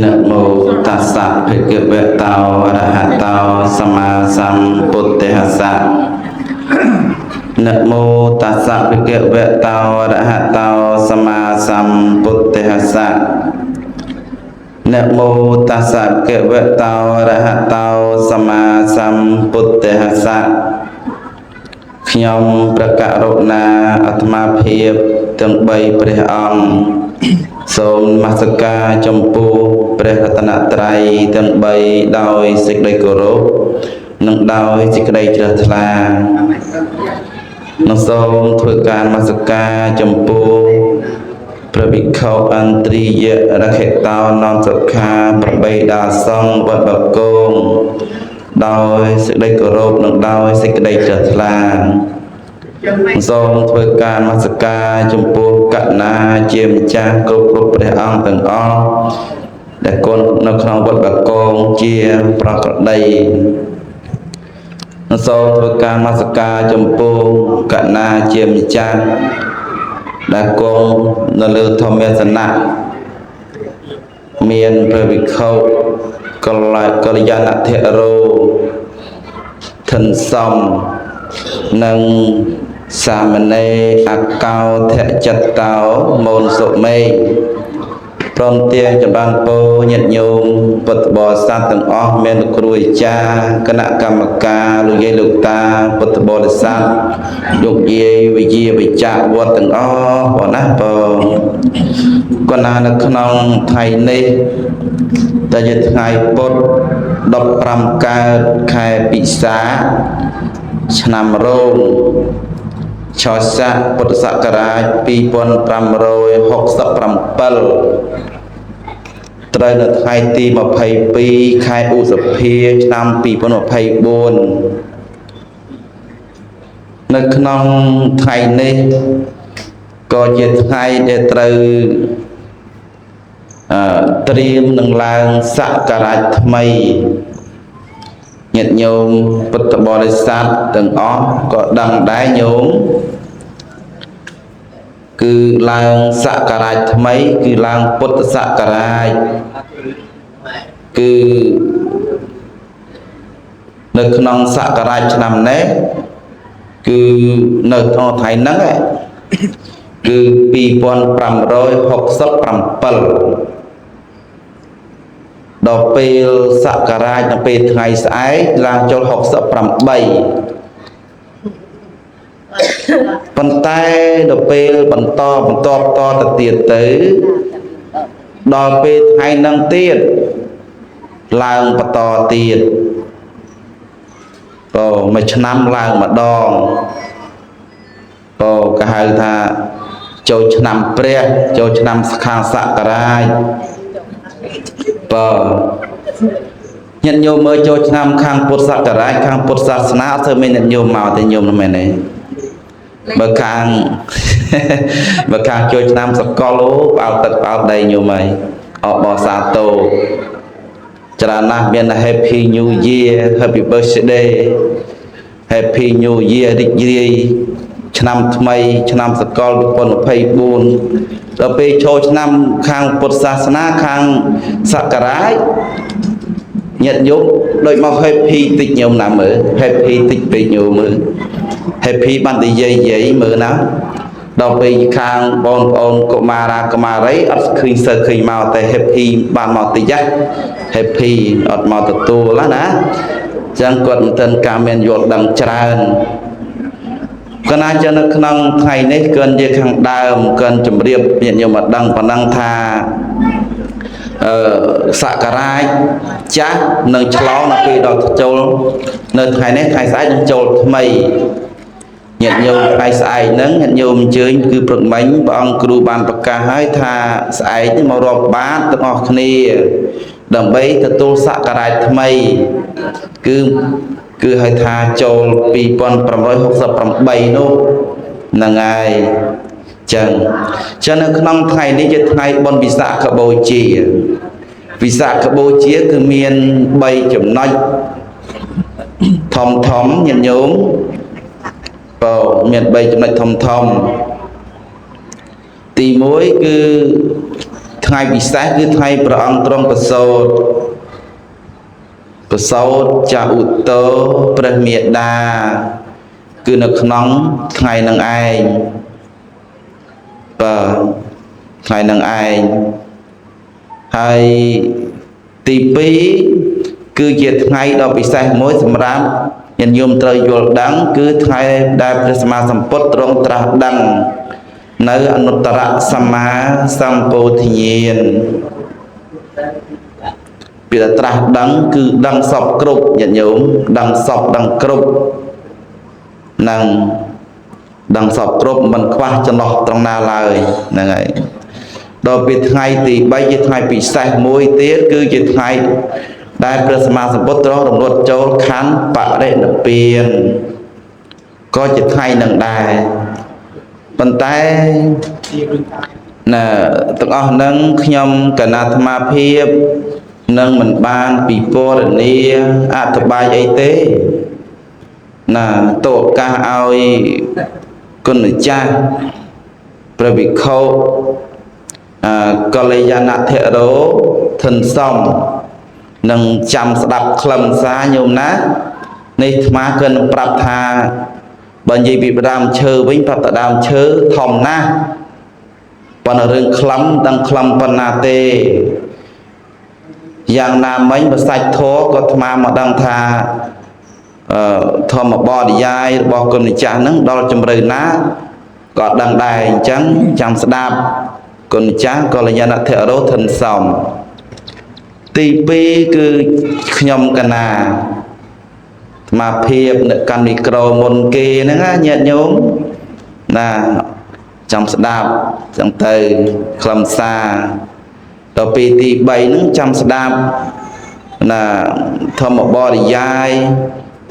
នមោតស្សៈភិក្ខវតោអរហតោសម្មាសម្ពុទ្ធស្សៈនមោតស្សៈភិក្ខវតោអរហតោសម្មាសម្ពុទ្ធស្សៈនមោតស្សៈភិក្ខវតោអរហតោសម្មាសម្ពុទ្ធស្សៈខ្ញុំព្រះករុណាអាត្មាភាពទាំង3ព្រះអង្គសូមនមស្ការចំពោះព្រះរតនត្រ័យទាំង3ដោយសេចក្តីគោរពនិងដោយសេចក្តីជ្រះថ្លានិងសូមធ្វើការនមស្ការចំពោះព្រះភិក្ខុអន្ទ្រិយរខិតោនំសុខាប្របីដាសង្ឃវត្តបកងដោយសេចក្តីគោរពនិងដោយសេចក្តីជ្រះថ្លាសូមធ្វើការនមស្ការចំពោះកណាជាម្ចាស់គ្រប់គ្រប់ព្រះអង្គទាំងអស់ដែលគង់នៅក្នុងវត្តបកងជាប្រក្រតីសូមធ្វើការនមស្ការចំពោះកណាជាម្ចាស់ដែលគង់នៅលើធម្មសនៈមានព្រះវិខុកលយានធរោធិនសំនិងសាមណេរអកោធចិត្តោមូនសុមេព្រមទាំងចម្រើនពរញាតិញោមពុទ្ធបរិស័ទទាំងអស់មានលោកគ្រូអាចារ្យគណៈកម្មការលោកយាយលោកតាពុទ្ធបរិស័ទលោកយាយវិជាវិជ្ជវត្តទាំងអស់បងណាបងកណានៅក្នុងថ្ងៃនេះដែលជាថ្ងៃពុទ្ធ15កើតខែពិសាឆ្នាំរោងឆស័កពុទ្ធសករាជ2567ត្រូវនៅថ្ងៃទី22ខែឧសភាឆ្នាំ2024នៅក្នុងថ្ងៃនេះក៏ជាថ្ងៃដែលត្រូវត្រៀមនឹងឡើងសករាជថ្មីញាតិញោមពុទ្ធបរិស័ទទាំងអស់ក៏ដឹងដែរញោមគឺឡើងសករាជថ្មីគឺឡើងពុទ្ធសករាជគឺនៅក្នុងសករាជឆ្នាំនេះគឺនៅក្នុងថ្ងៃហ្នឹងគឺ2567ដល់ពេលសករាជនៅពេលថ្ងៃស្អែកឡើងចូល68ប៉ុន្តែដល់ពេលបន្តបន្តតទៅទៀតទៅដល់ពេលថ្ងៃហ្នឹងទៀតឡើងបន្តទៀតក៏មួយឆ្នាំឡើងម្ដងក៏គេហៅថាចូលឆ្នាំព្រះចូលឆ្នាំខាងសករាជបើញាតិញោមមើលចូលឆ្នាំខាងពុទ្ធសករាជខាងពុទ្ធសាសនាអត់ធ្វើមានញាតិញោមមកទេញោមនោះមែនទេបើខាងបើខាងចូលឆ្នាំសកលអូផ្អើលទឹកផ្អើលដីញោមហើយអបអរសាទរច្រើនណាស់មាន Happy New Year Happy Birthday Happy New Year រីករាយឆ្នាំថ្មីឆ្នាំសកល2024ដល់ពេលចូលឆ្នាំខាងពុទ្ធសាសនាខាងសករាជញាតិញោមដូចមក Happy តិចញោមណាមើល Happy តិចពេកញោមមើល Happy បានតែយាយមើលណាដល់ពេលខាងបងប្អូនកុមារាកុមារីអត់ឃើញសើឃើញមកតែ Happy បានមកតិចណា Happy អត់មកទទួលណាអញ្ចឹងគាត់មិនទាន់ការមានយល់ដឹងច្រើនកណាចឹងនៅក្នុងថ្ងៃនេះគឺនិយាយខាងដើមគឺជម្រាបញាតិញោមមកដឹងប៉ុណ្ណឹងថាសករាជចាស់នឹងឆ្លងដល់ពេលដល់ចូលនៅថ្ងៃនេះថ្ងៃស្អែកនឹងចូលថ្មីញាតិញោមថ្ងៃស្អែកហ្នឹងញាតិញោមអញ្ជើញគឺព្រឹកមិញព្រះអង្គគ្រូបានប្រកាសហើយថាស្អែកនេះមករាប់បាតទាំងអស់គ្នាដើម្បីទទួលសករាជថ្មីគឺហៅថាចូល2568នោះហ្នឹងហើយចឹងនៅក្នុងថ្ងៃនេះជាថ្ងៃបុណ្យវិសាខបូជាវិសាខបូជាគឺមាន3ចំណុចធំធំញាតិញោមបើមាន3ចំណុចធំធំទី1គឺ ថ្ងៃពិសេសគឺថ្ងៃព្រះអង្គទ្រង់ប្រសូតប្រសូតចាឧត្តរព្រះមេដាគឺនៅក្នុងថ្ងៃនឹងឯងបើថ្ងៃនឹងឯងហើយទី2គឺជាថ្ងៃដ៏ពិសេសមួយសម្រាប់ញាតិញោមត្រូវយល់ដឹងគឺថ្ងៃដែលព្រះសម្មាសម្ពុទ្ធទ្រង់ត្រាស់ដឹងនៅអនុត្តរសម្មាសម្ពោធិញ្ញាណពីតែត្រាស់ដឹងគឺដឹងសពគ្រប់ញាតិញោមដឹងសពដឹងគ្រប់នឹងដឹងសពគ្រប់មិនខ្វះចន្លោះត្រង់ណាឡើយហ្នឹងហើយដល់ពេលថ្ងៃទី3ជាថ្ងៃពិសេសមួយទៀតគឺជាថ្ងៃដែលព្រះសម្មាសម្ពុទ្ធទ្រង់រំលត់ចូលខណ្ឌបរិនិព្វានក៏ជាថ្ងៃនឹងដែរប៉ុន្តែណាទាំងអស់នឹងខ្ញុំកណាអាត្មាភាពនឹងមិនបានពិពណ៌នាអធិប្បាយអីទេណាតឱកាសឲ្យគុណម្ចាស់ព្រះវិខុកល្យាណធរោធិនសំនឹងចាំស្ដាប់ខ្លឹមសារញោមណានេះអាត្មាគឺនឹងប្រាប់ថាបើនិយាយពីដើមឈើវិញប្រាប់តែដើមឈើធំណាស់ប៉ុន្តែរឿងខ្លឹមដឹងខ្លឹមប៉ុណ្ណាទេយ៉ាងណាមិញបើសាច់ធម៌ក៏អាត្មាមកដឹងថាធម្មបរិយាយរបស់គុណម្ចាស់ហ្នឹងដល់ជំរឿណាក៏ដឹងដែរអញ្ចឹងចាំស្ដាប់គុណម្ចាស់កល្យាណធរោធិនសំទី2គឺខ្ញុំកណាអាត្មាភាពនៅកាន់មីក្រូមុនគេហ្នឹងណាញាតិញោមណាចាំស្ដាប់ចឹងទៅខ្លឹមសារដល់ពេលទី3ហ្នឹងចាំស្ដាប់ណាធម្មបរិយាយ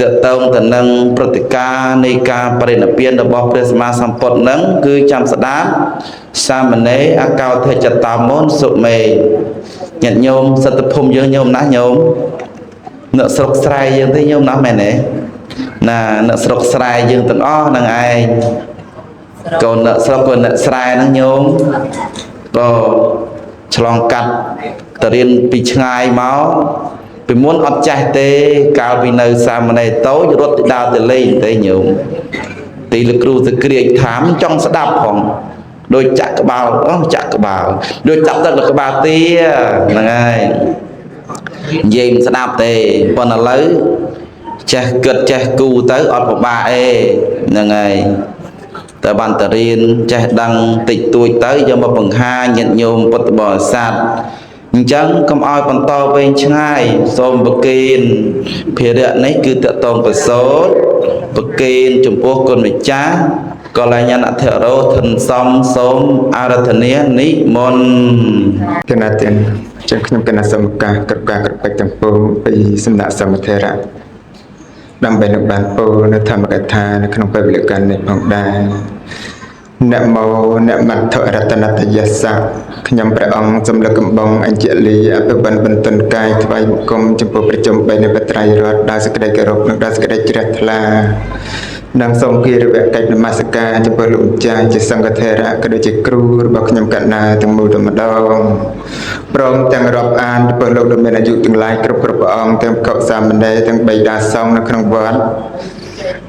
តកតងទៅនឹងព្រឹត្តិការណ៍នៃការបរិនិព្វានរបស់ព្រះសម្មាសម្ពុទ្ធហ្នឹងគឺចាំស្ដាប់សាមណេរអកោធិចតាមុនសុមេញាតិញោមសិទ្ធិភូមិយើងញោមណាញោមអ្នកស្រុកស្រែយើងទេញោមណាមែនទេណាអ្នកស្រុកស្រែយើងទាំងអស់ហ្នឹងឯងកូនអ្នកស្រុកកូនអ្នកស្រែហ្នឹងញោមក៏ឆ្លងកាត់ទៅរៀនពីឆ្ងាយមកពីមុនអត់ចេះទេកាលពីនៅសាមណេរតូចរត់ទៅដើរទៅលេងទេញោមទីលោកគ្រូទៅក្រៀកថាមចង់ស្ដាប់ផងដូចចាក់ក្បាលអូចាក់ក្បាលដូចចាប់ទឹកដល់ក្បាលទាហ្នឹងហើយនិយាយមិនស្ដាប់ទេប៉ុន្តែឥឡូវចេះគិតចេះគូទៅអត់ពិបាកអេហ្នឹងហើយតែបានទៅរៀនចេះដឹងតិចតួចទៅយកមកបង្ហាញញាតិញោមពុទ្ធបរិស័ទអញ្ចឹងកុំឲ្យបន្តវែងឆ្ងាយសូមប្រគេនភារៈនេះគឺតកតងប្រសូតប្រគេនចំពោះគុណម្ចាស់កល្យាណធរោធិនសំសូមអារាធនានិមន្តកណាទាំងចឹងខ្ញុំកណាសូមឱកាសគ្រប់ការគ្រប់កិច្ចទាំងពួងពីសំណាក់សមធរៈដើម្បីនឹងបានពោលនៅធម្មកថានៅក្នុងពេលវេលាកាលនេះផងដែរនមោនមត្ថរតនតយសៈខ្ញុំព្រះអង្គសំលឹកកំបងអញ្ជលីអភិបន្នបន្ទន់កាយថ្វាយបង្គំចំពោះប្រជុំ3នៃបត្រៃរតដោយសេចក្តីគោរពនិងដោយសេចក្តីជ្រះថ្លានិងសូមគិរវកិច្ចនមស្ការចំពោះលោកម្ចាស់ជាសង្ឃធរៈក៏ដូចជាគ្រូរបស់ខ្ញុំកណ្ណាទាំងមូលតែម្ដងព្រមទាំងរាប់អានចំពោះលោកដ៏មានអាយុទាំងឡាយគ្រប់គ្រប់ព្រះអង្គទាំងកុសាមណេរទាំងបិតាសង្ឃនៅក្នុងវត្ត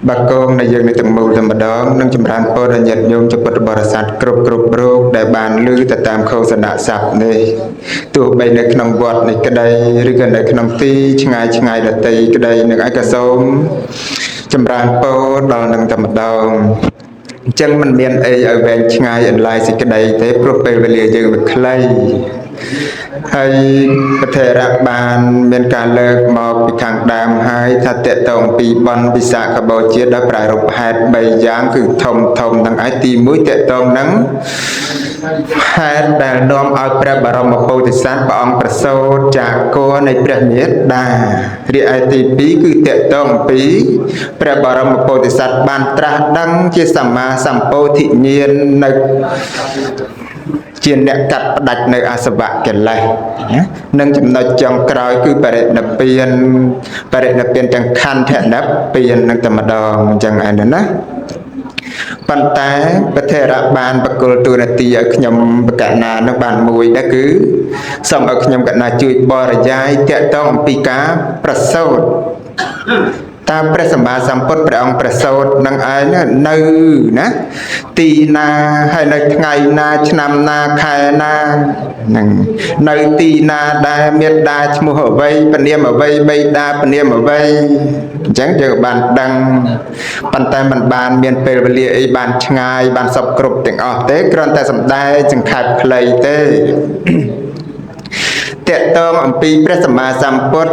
បាគងនៃយើងនៅទាំងមូលតែម្ដងនិងចម្រើនពរដល់ញាតិញោមជាពុទ្ធបរិស័ទគ្រប់គ្រប់រូបដែលបានឮទៅតាមឃោសនៈស័ព្ទនេះទោះបីនៅក្នុងវត្តនេះក្តីឬក៏នៅក្នុងទីឆ្ងាយឆ្ងាយដទៃក្តីនឹងឯកសូមចម្រើនពរដល់នឹងតែម្ដងអញ្ចឹងមិនមានអីឲ្យវែងឆ្ងាយអន្លាយសេចក្តីទេព្រោះពេលវេលាយើងវាខ្លីហើយពធរៈបានមានការលើកមកពីខាងដើមហើយថាតកតងពីបន់វិសាខបូជាដល់ប្រារព្ធហេតុ3យ៉ាងគឺធំធំទាំងឯងទី1តកតងនឹងហេតុដែលនាំឲ្យព្រះបរមពោធិសត្វព្រះអង្គប្រសូតចាកគរនៃព្រះមេដារីឯទី2គឺតកតងពីព្រះបរមពោធិសត្វបានត្រាស់ដឹងជាសម្មាសម្ពោធិញ្ញាណនៅជាអ្នកកាត់ផ្ដាច់នៅអសវៈកិលេសនិងចំណុចចុងក្រោយគឺបរិនិព្វានបរិនិព្វានទាំងខន្ធនិព្វាននឹងតែម្ដងអញ្ចឹងឯងណា ប៉ុន្តែប្រធេរៈបានបកគលទូនាទីឲ្យខ្ញុំបកណានឹងបានមួយដែរគឺសូមឲ្យខ្ញុំកណាជួយបរិយាយតកតងអំពីការប្រសូតតើព្រះសម្មាសម្ពុទ្ធព្រះអង្គប្រសូតនឹងឯងនៅណាទីណាហើយនៅថ្ងៃណាឆ្នាំណាខែណានឹងនៅទីណាដែលមេដាឈ្មោះអ្វីពនាមអ្វីបៃតាពនាមអ្វីអញ្ចឹងយើងបានដឹងប៉ុន្តែมันបានមានពេលវេលាអីបានឆ្ងាយបានសពគ្រប់ទាំងអស់ទេគ្រាន់តែសំដែងសង្ខេបខ្លីទេតកតងអំពីព្រះសម្មាសម្ពុទ្ធ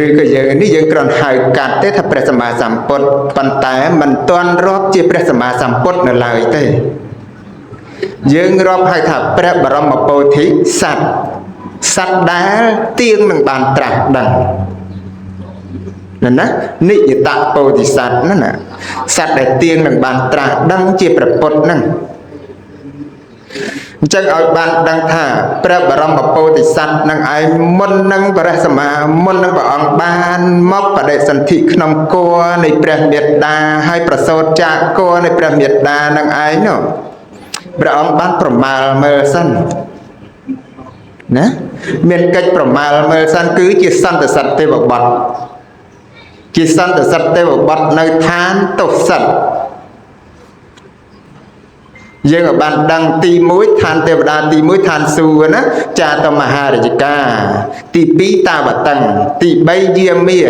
ឬក៏យើងនេះយើងគ្រាន់ហៅកាត់ទេថាព្រះសម្មាសម្ពុទ្ធប៉ុន្តែមិនទាន់រាប់ជាព្រះសម្មាសម្ពុទ្ធនៅឡើយទេយើងរាប់ហៅថាព្រះបរមពោធិសត្វសត្វដែលទៀងនឹងបានត្រាស់ដឹងណានិយតពោធិសត្វណាណាសត្វដែលទៀងនឹងបានត្រាស់ដឹងជាព្រះពុទ្ធហ្នឹងអញ្ចឹងឲ្យបានដឹងថាព្រះបរមពោធិសត្វនឹងឯងមុននឹងព្រះសម្មាមុននឹងព្រះអង្គបានមកបដិសន្ធិក្នុងគភ៌នៃព្រះមេត្តាហើយប្រសូតចាកគភ៌នៃព្រះមេត្តានឹងឯងនោះព្រះអង្គបានប្រមាលមើលសិនណាមានកិច្ចប្រមាលមើលសិនគឺជាសន្តសិទ្ធទេវបុត្រជាសន្តសិទ្ធទេវបុត្រនៅឋានទុសិទ្ធយើងឲ្យបានដឹងទី1ឋានទេវតាទី1ឋានសួគ៌ណាចាតមហារាជការទី2តាវតឹងទី3យាមាឥ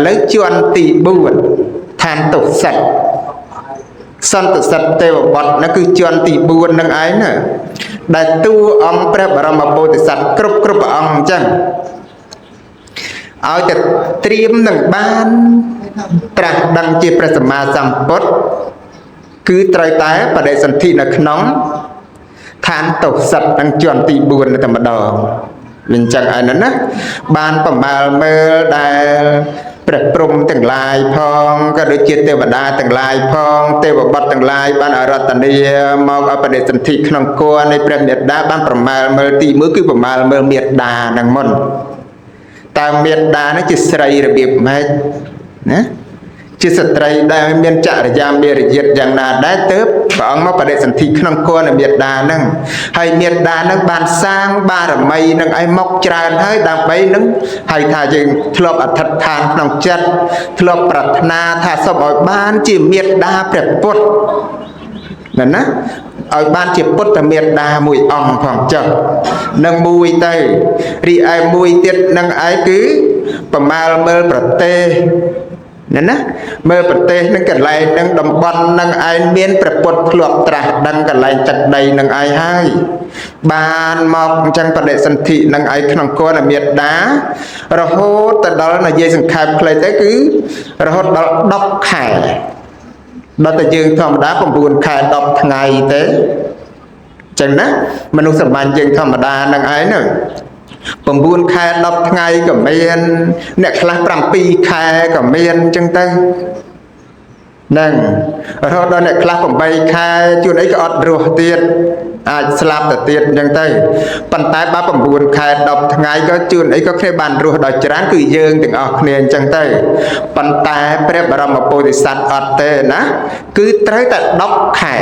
ឡូវជាន់ទី4ឋានទុសិទ្ធសន្តសិទ្ធទេវបុត្រនោះគឺជាន់ទី4នឹងឯងណាដែលតួអង្គព្រះបរមពោធិសត្វគ្រប់ព្រះអង្គអញ្ចឹងឲ្យតែត្រៀមនឹងបានត្រាស់ដឹងជាព្រះសម្មាសម្ពុទ្ធគឺត្រូវតែបដិសន្ធិនៅក្នុងឋានទុសិទ្ធនិងជាន់ទី4នៅតែម្ដងវាអញ្ចឹងឯនោះណាបានប្រមាលមើលដែលព្រះព្រហ្មទាំងឡាយផងក៏ដូចជាទេវតាទាំងឡាយផងទេវបុត្រទាំងឡាយបានអរតនីមកឲ្យបដិសន្ធិក្នុងគភ៌នៃព្រះមេដាបានប្រមាលមើលទី1គឺប្រមាលមើលមេដានឹងមុនតើមេដានេះជាស្រីរបៀបម៉េចណាជាស្ត្រីដែលមានចរិយាមេរយាទយ៉ាងណាដែរទើបព្រះអង្គមកបដិសន្ធិក្នុងគភ៌នៃមេដាហ្នឹងហើយមេដាហ្នឹងបានសាងបារមីនឹងឲ្យមកច្រើនហើយដើម្បីនឹងហៅថាយើងធ្លាប់អធិដ្ឋានក្នុងចិត្តធ្លាប់ប្រាថ្នាថាសូមឲ្យបានជាមេដាព្រះពុទ្ធណាណាឲ្យបានជាពុទ្ធមេដាមួយអង្គផងចុះនឹងមួយទៅរីឯមួយទៀតនឹងឯងគឺប្រមាលមើលប្រទេសណាណាមើលប្រទេសនឹងកន្លែងនឹងតំបន់នឹងឯងមានព្រះពុទ្ធធ្លាប់ត្រាស់ដឹងកន្លែងទឹកដីនឹងឯងហើយបានមកអញ្ចឹងបដិសន្ធិនឹងឯងក្នុងគភ៌មេដារហូតទៅដល់និយាយសង្ខេបខ្លីទៅគឺរហូតដល់10ខែដល់តែយើងធម្មតា9ខែ10ថ្ងៃទេអញ្ចឹងណាមនុស្សសម្បាញ់យើងធម្មតានឹងឯងហ្នឹង9ខែ10ថ្ងៃក៏មានអ្នកខ្លះ7ខែក៏មានអញ្ចឹងទៅហ្នឹងរហូតដល់អ្នកខ្លះ8ខែជួនអីក៏អត់រស់ទៀតអាចស្លាប់ទៅទៀតអញ្ចឹងទៅប៉ុន្តែបើ9ខែ10ថ្ងៃក៏ជួនអីក៏គ្នាបានរស់ដល់ច្រើនគឺយើងទាំងអស់គ្នាអញ្ចឹងទៅប៉ុន្តែព្រះបរមពោធិសត្វអត់ទេណាគឺត្រូវតែ10ខែ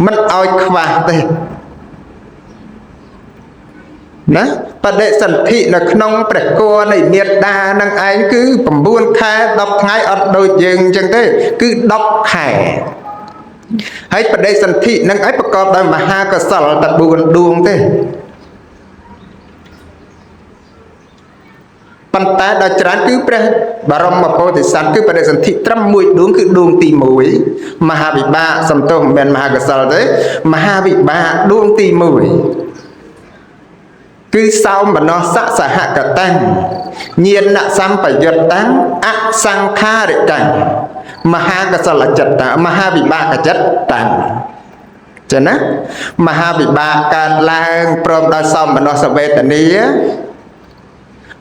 មិនឲ្យខ្វះទេណាបដិសន្ធិនៅក្នុងព្រះគភ៌នៃមេដានឹងឯងគឺ9ខែ10ថ្ងៃអត់ដូចយើងអញ្ចឹងទេគឺ10ខែហើយបដិសន្ធិនឹងឯងប្រកបដោយមហាកុសលតែ4ដួងទេប៉ុន្តែដល់ច្រើនគឺព្រះបរមពោធិសត្វគឺបដិសន្ធិត្រឹមមួយដួងគឺដួងទី1មហាវិបាកសំទោសមិនមែនមហាកុសលទេមហាវិបាកដួងទី1គឺសោមនស្សសហកតាំងញាណសម្បយុត្តតាំងអសង្ខារិកាំងមហាកុសលចិត្តមហាវិបាកចិត្តតាំងចឹងណាមហាវិបាកកើតឡើងព្រមដោយសោមនស្សវេទនា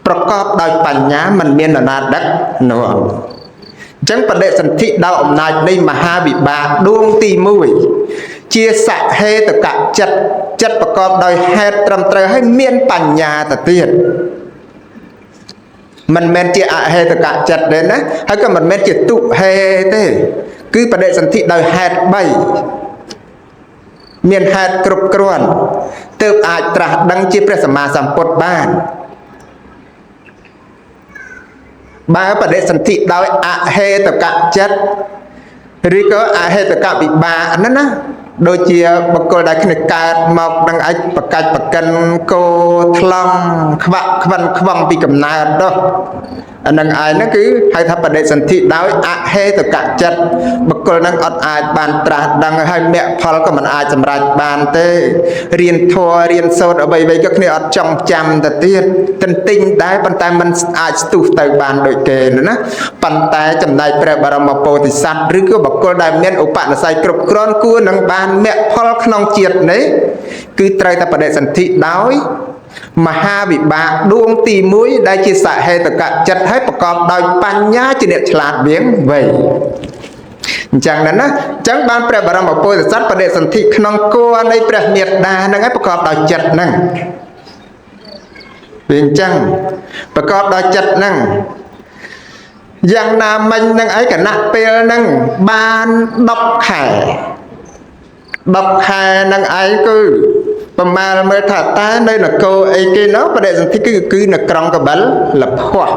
ប្រកបដោយបញ្ញាមិនមាននរណាដឹកនាំអញ្ចឹងបដិសន្ធិដល់អំណាចនៃមហាវិបាកដួងទី1ជាសហេតុកចិត្តចិត្តប្រកបដោយហេតុត្រឹមត្រូវហើយមានបញ្ញាទៅទៀតមិនមែនជាអហេតុកចិត្តទេណាហើយក៏មិនមែនជាទុហេទេ គឺបដិសន្ធិដោយហេតុ3មានហេតុគ្រប់គ្រាន់ទើបអាចត្រាស់ដឹងជាព្រះសម្មាសម្ពុទ្ធបានបើបដិសន្ធិដោយអហេតុកចិត្តឬក៏អហេតុកវិបាកហ្នឹងណាដូចជាបុគ្គលដែលគ្នាកើតមកនឹងអាចបកាច់បកិនគោថ្លង់ខ្វាក់ខ្វិនខ្វងពីកំណើតនោះអានឹងឯងហ្នឹងគឺហៅថាបដិសន្ធិដោយអហេតុកចិត្តបុគ្គលហ្នឹងអត់អាចបានត្រាស់ដឹងហើយមគ្គផលក៏មិនអាចសម្រេចបានទេរៀនធម៌រៀនសូត្រអ្វីៗក៏គ្នាអត់ចង់ចាំទៅទៀតទន្ទិញដែរប៉ុន្តែមិនអាចស្ទុះទៅបានដូចគេណាប៉ុន្តែចំណែកព្រះបរមពោធិសត្វឬក៏បុគ្គលដែលមានឧបនិស្ស័យគ្រប់គ្រាន់គួរនឹងបានមគ្គផលក្នុងជាតិនេះគឺត្រូវតែបដិសន្ធិដោយមហាវិបាកដួងទី1ដែលជាសហេតុកចិត្តហើយប្រកបដោយបញ្ញាជាអ្នកឆ្លាតវៀងវៃអញ្ចឹងណាណាអញ្ចឹងបានព្រះបរមពោធិសត្វបដិសន្ធិក្នុងគោនៃព្រះមេដាហ្នឹងឯងប្រកបដោយចិត្តហ្នឹងវាអញ្ចឹងប្រកបដោយចិត្តហ្នឹងយ៉ាងណាមិញហ្នឹងឯងគណៈពេលហ្នឹងបាន10ខែ10ខែហ្នឹងឯងគឺប្រមាណមើលថាតើនៅនគរអីគេនោះបដិសន្ធិគឺនៅក្រុងកបិលលភ័ស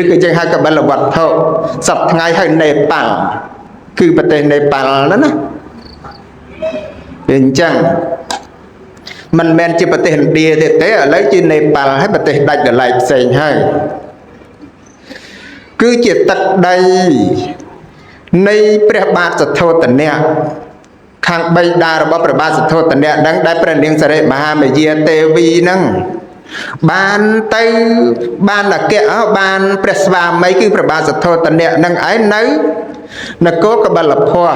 ឬក៏យើងហៅកបិលវត្ថុសប្តាហ៍ថ្ងៃហៅនេប៉ាល់គឺប្រទេសនេប៉ាល់ហ្នឹងណាវាអញ្ចឹងមិនមែនជាប្រទេសឥណ្ឌាទៀតទេឥឡូវជានេប៉ាល់ហើយប្រទេសដាច់ដライផ្សេងហើយគឺជាទឹកដីនៃព្រះបាទសទ្ធោទនៈខាងបិតារបស់ព្រះបាទសទ្ធោទនៈហ្នឹងដែលព្រះនាងសិរិមហាមាយាទេវីហ្នឹងបានទៅបានអគ្គបានព្រះស្វាមីគឺព្រះបាទសទ្ធោទនៈហ្នឹងឯងនៅនគរកបិលភ័ស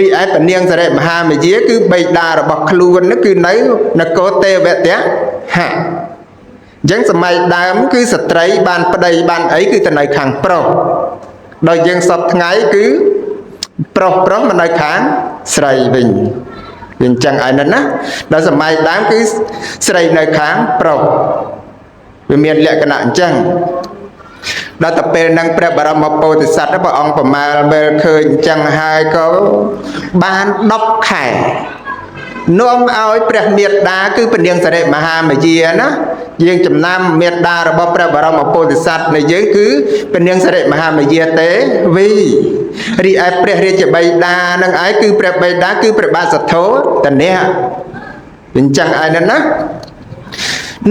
រីឯព្រះនាងសិរិមហាមាយាគឺបិតារបស់ខ្លួនហ្នឹងគឺនៅនគរទេវតហៈអញ្ចឹងសម័យដើមគឺស្ត្រីបានប្តីបានអីគឺទៅនៅខាងប្រុសដោយយើងសពថ្ងៃគឺប្រុសមកនៅខាងស្រីវិញវាអញ្ចឹងឯនោះណាដល់សម័យដើមគឺស្រីនៅខាងប្រុសវាមានលក្ខណៈអញ្ចឹងដល់ទៅពេលហ្នឹងព្រះបរមពោធិសត្វព្រះអង្គប្រមាលមើលឃើញអញ្ចឹងហើយក៏បាន10ខែនាំឲ្យព្រះមេដាគឺព្រះនាងសិរិមហាមាយាណាយើងចំណាំមេដារបស់ព្រះបរមពោធិសត្វនៃយើងគឺព្រះនាងសិរិមហាមាយាទេវីរីឯព្រះរាជបិតានឹងឯងគឺព្រះបិតាគឺព្រះបាទសទ្ធោទនៈអញ្ចឹងឯនោះណា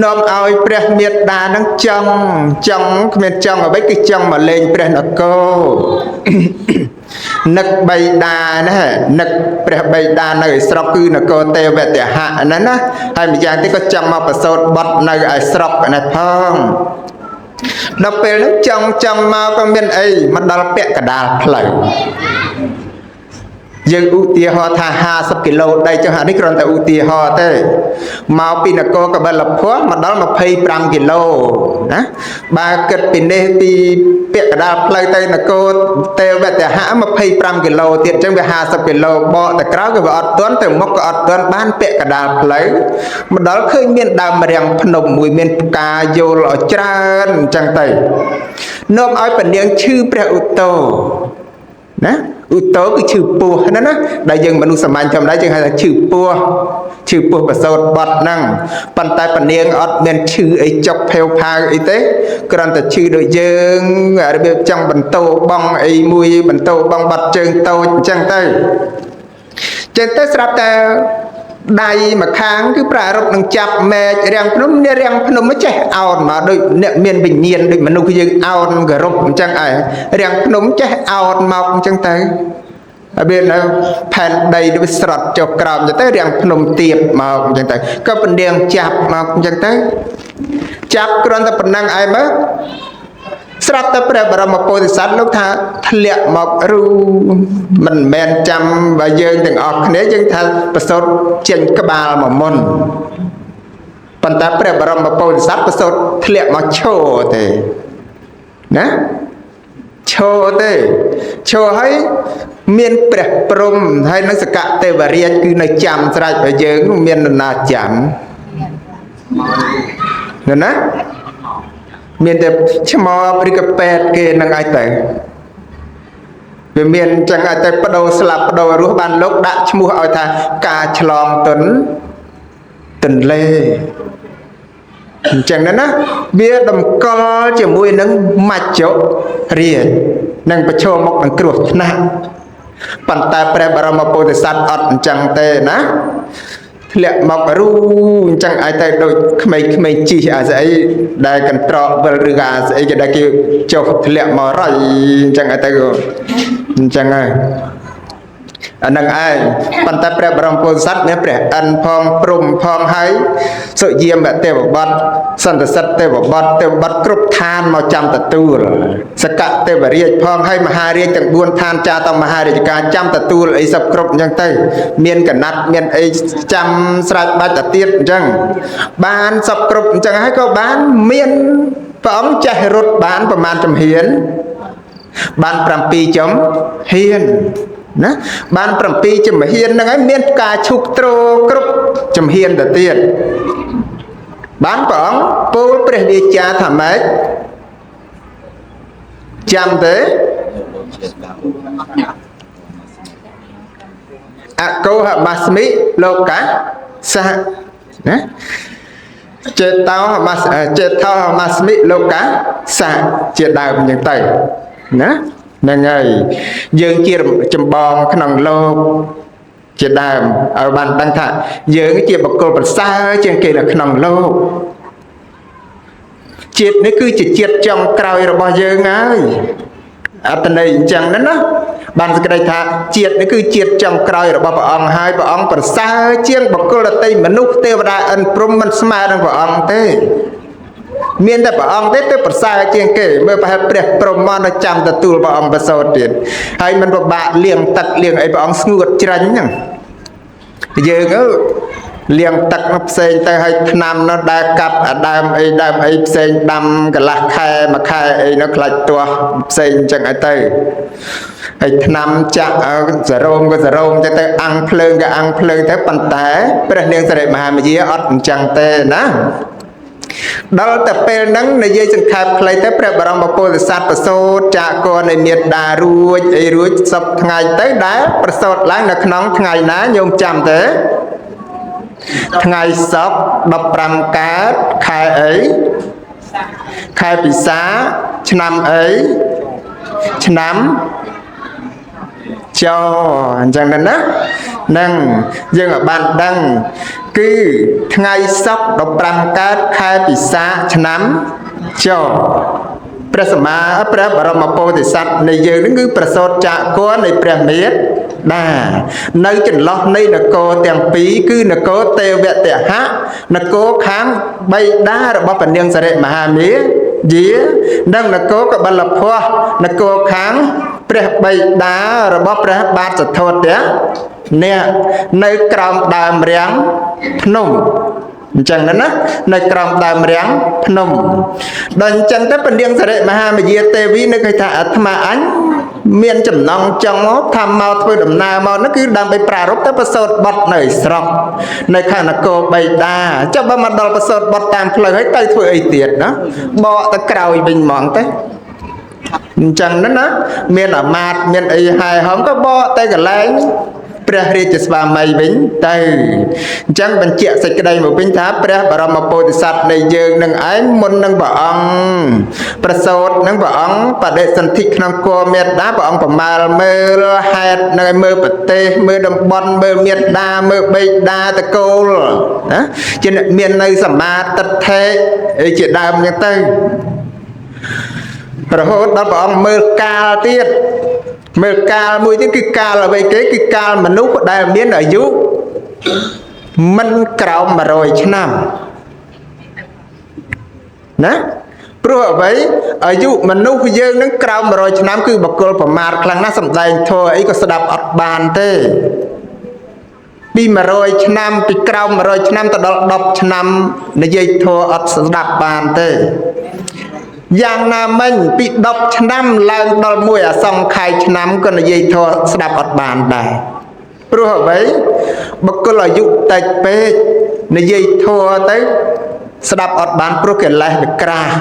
នាំឲ្យព្រះមេដានឹងចង់គ្មានចង់អ្វីគឺចង់មកលេងព្រះនគរនឹកបិតាណានឹកព្រះបិតានៅឯស្រុកគឺនគរទេវតហៈណាណាហើយម្យ៉ាងទៀតក៏ចង់មកប្រសូតបុត្រនៅឯស្រុកនេះផងដល់ពេលហ្នឹងចង់មកក៏មានអីមកដល់ពាក់កណ្ដាលផ្លូវយើងឧទាហរណ៍ថា50គីឡូដីចុះអានេះគ្រាន់តែឧទាហរណ៍ទេមកពីនគរកបិលភ័សមកដល់25គីឡូណាបើគិតពីនេះពីពាក់កណ្ដាលផ្លូវទៅនគរទេវតហៈ25គីឡូទៀតអញ្ចឹងវា50គីឡូបកទៅក្រោយក៏វាអត់ទាន់ទៅមុខក៏អត់ទាន់បានពាក់កណ្ដាលផ្លូវមកដល់ឃើញមានដើមរាំងភ្នំមួយមានផ្កាយោលឲ្យច្រើនអញ្ចឹងទៅនាំឲ្យពនាងឈឺព្រះឧត្តោណាឧត្តោគឺឈឺពោះណាណាដែលយើងមនុស្សសាមញ្ញធម្មតាយើងហៅថាឈឺពោះប្រសូតបត់ហ្នឹងប៉ុន្តែពនាងអត់មានឈឺអីចុកភេវផាវអីទេគ្រាន់តែឈឺដូចយើងរបៀបចង់បន្តបងអីមួយបន្តបងបាត់ជើងតូចអញ្ចឹងទៅស្រាប់តែដៃម្ខាងគឺប្រារព្ធនឹងចាប់មែករាំងភ្នំនេះរាំងភ្នំចេះអោនមកដូចអ្នកមានវិញ្ញាណដូចមនុស្សយើងអោនគោរពអញ្ចឹងឯងរាំងភ្នំចេះអោនមកអញ្ចឹងទៅហើយវានៅផែនដីដូចស្រត់ចុះក្រោមអញ្ចឹងទៅរាំងភ្នំទៀបមកអញ្ចឹងទៅក៏ពនាងចាប់មកអញ្ចឹងទៅចាប់គ្រាន់តែប៉ុណ្ណឹងឯងមើលស្រាប់តែព្រះបរមពោធិសត្វលោកថាធ្លាក់មករូមិនមែនចាំបើយើងទាំងអស់គ្នាយើងថាប្រសូតចេញក្បាលមកមុនប៉ុន្តែព្រះបរមពោធិសត្វប្រសូតធ្លាក់មកឈរទេណាឈរទេឈរហើយមានព្រះព្រំហើយនឹងសកទេវរាជគឺនៅចាំស្រេចបើយើងមាននរណាចាំណាមានតែឆ្មបឬក៏ពេទ្យគេនឹងឲ្យទៅ វាមានអញ្ចឹងឲ្យតែបដូរស្លាប់បដូររស់បានលោកដាក់ឈ្មោះឲ្យថាការឆ្លងទន្ទន្លេអញ្ចឹងណាវាតម្កល់ជាមួយនឹងមច្ចុរាជនឹងប្រឈមមុខនឹងគ្រោះថ្នាក់ប៉ុន្តែព្រះបរមពោធិសត្វអត់អញ្ចឹងទេណាធ្លាក់មករូអញ្ចឹងឲ្យទៅដូចក្មេងៗជីអាស្អីដែលកន្ត្រកវិលឬអាស្អីគេដែលគេចុះធ្លាក់មករៃអញ្ចឹងឲ្យទៅអញ្ចឹងហើយអានឹងឯងប៉ុន្តែព្រះបរមពោធិសត្វមានព្រះអិនផងព្រំផងហើយសុយាមទេវបុត្រសន្តសិទ្ធទេវបុត្រទេវបុត្រគ្រប់ឋានមកចាំទទួលសកទេវរាជផងហើយមហារាជទាំង4ឋានចាតមហារាជការចាំទទួលអីសពគ្រប់អញ្ចឹងទៅមានកណាត់មានអីចាំស្រេចបាច់ទៅទៀតអញ្ចឹងបានសពគ្រប់អញ្ចឹងហើយក៏បានមានព្រះអង្គចេះរត់បានប្រមាណជំហានបាន7ចំហ៊ានណាបាន7ជំហានហ្នឹងហើយមានផ្កាឈូកទ្រគ្រប់ជំហានទៅទៀតបានព្រះអង្គពោលព្រះវាចាថាម៉េចចាំទេអកោហមស្មិលោកៈសហណាចេតោហមស្ចេតោហមស្មិលោកៈសហជាដើមអញ្ចឹងទៅណាហ្នឹងហើយយើងជាចម្បងក្នុងលោកជាដើមឲ្យបានដឹងថាយើងជាបុគ្គលប្រសើរជាងគេនៅក្នុងលោកជាតិនេះគឺជាជាតិចុងក្រោយរបស់យើងហើយអត្តន័យអញ្ចឹងណាណាបានសេចក្តីថាជាតិនេះគឺជាតិចុងក្រោយរបស់ព្រះអង្គហើយព្រះអង្គប្រសើរជាងបុគ្គលដទៃមនុស្សទេវតាឥន្ទព្រហ្មមិនស្មើនឹងព្រះអង្គទេមានតែព្រះអង្គទេទៅប្រសើរជាងគេមើលប្រហែលព្រះព្រហ្មនៅចាំទទួលព្រះអង្គប្រសូតទៀតហើយមិនពិបាកលាងទឹកលាងអីព្រះអង្គស្ងួតច្រាញ់ហ្នឹងយើងលាងទឹកនោះផ្សេងទៅហើយថ្នាំនោះដែលកាប់អាដើមអីដើមអីផ្សេងដាំកន្លះខែមួយខែអីនោះខ្លាច់ទាស់ផ្សេងអញ្ចឹងឲ្យទៅហើយថ្នាំចាក់សរោមក៏សរោមចឹងទៅអាំងភ្លើងក៏អាំងភ្លើងទៅប៉ុន្តែព្រះនាងសិរិមហាមយាអត់អញ្ចឹងទេណាដល់តែពេលហ្នឹងនិយាយសង្ខេបខ្លីទៅព្រះបរមពោធិសត្វប្រសូតចាកកនៃមេត្តារួចអីរួចសពថ្ងៃទៅដែលប្រសូតឡើងនៅក្នុងថ្ងៃណាញោមចាំទេថ្ងៃសុក្រ15កើតខែអីខែពិសាឆ្នាំអីឆ្នាំចអញ្ចឹងណានឹងយើងឲ្យបានដឹងគឺថ្ងៃសុក្រ15កើតខែពិសាឆ្នាំចព្រះសម្មាព្រះបរមពោធិសត្វនៃយើងនឹងគឺប្រសូតចាកកនៃព្រះមេត្តានៅចន្លោះនៃនគរទាំងពីរគឺនគរទេវតហៈនគរខាងបិតារបស់ព្រះនាងសិរិមហាមាយានិងនគរកបិលភ័ស្នគរខាងព្រះបិតារបស់ព្រះបាទសទ្ធោទៈអ្នកនៅក្រោមដើមរាំងភ្នំអញ្ចឹងណានៅក្រោមដើមរាំងភ្នំដល់អញ្ចឹងទៅព្រះនាងសិរិមហាមយាទេវីនៅគេថាអាត្មាអញមានចំណងចង់មកថាមកធ្វើដំណើរមកនោះគឺដើម្បីប្រារព្ធទៅប្រសូតបុត្រនៅស្រុកនៅខាងនគរបិតាចុះបើមកដល់ប្រសូតបុត្រតាមផ្លូវហើយទៅធ្វើអីទៀតណាបកទៅក្រោយវិញហ្មងទៅអញ្ចឹងណាមានអាមាត្យមានអីហែហំក៏បកទៅកន្លែងព្រះរាជស្វាមីវិញទៅអញ្ចឹងបញ្ជាក់សេចក្តីមកវិញថាព្រះបរមពោធិសត្វនៃយើងនឹងឯងមុននឹងព្រះអង្គប្រសូតនឹងព្រះអង្គបដិសន្ធិក្នុងគោមេត្តាព្រះអង្គប្រមាលមើលហេតុនឹងឲ្យមើលប្រទេសមើលតំបន់មើលមេត្តាមើលបិតាតកូលណាជាអ្នកមាននៅសមាទិដ្ឋិអីជាដើមអញ្ចឹងទៅរហូតដល់ព្រះអង្គមើលកាលទៀតមើលកាលមួយទៀតគឺកាលអ្វីគេគឺកាលមនុស្សដែលមានអាយុមិនក្រោម100ឆ្នាំណាព្រោះអ្វីអាយុមនុស្សយើងនឹងក្រោម100ឆ្នាំគឺបុគ្គលប្រមាថខ្លាំងណាស់សំដែងធម៌អីក៏ស្ដាប់អត់បានទេពី100ឆ្នាំពីក្រោម100ឆ្នាំទៅដល់10ឆ្នាំនិយាយធម៌អត់ស្ដាប់បានទេយ៉ាងណាមិញពី10ឆ្នាំឡើងដល់មួយអសង្ខ័យឆ្នាំក៏និយាយធម៌ស្ដាប់អត់បានដែរព្រោះអ្វីបុគ្គលអាយុតិចពេកនិយាយធម៌ទៅស្ដាប់អត់បានព្រោះកិលេសវាក្រាស់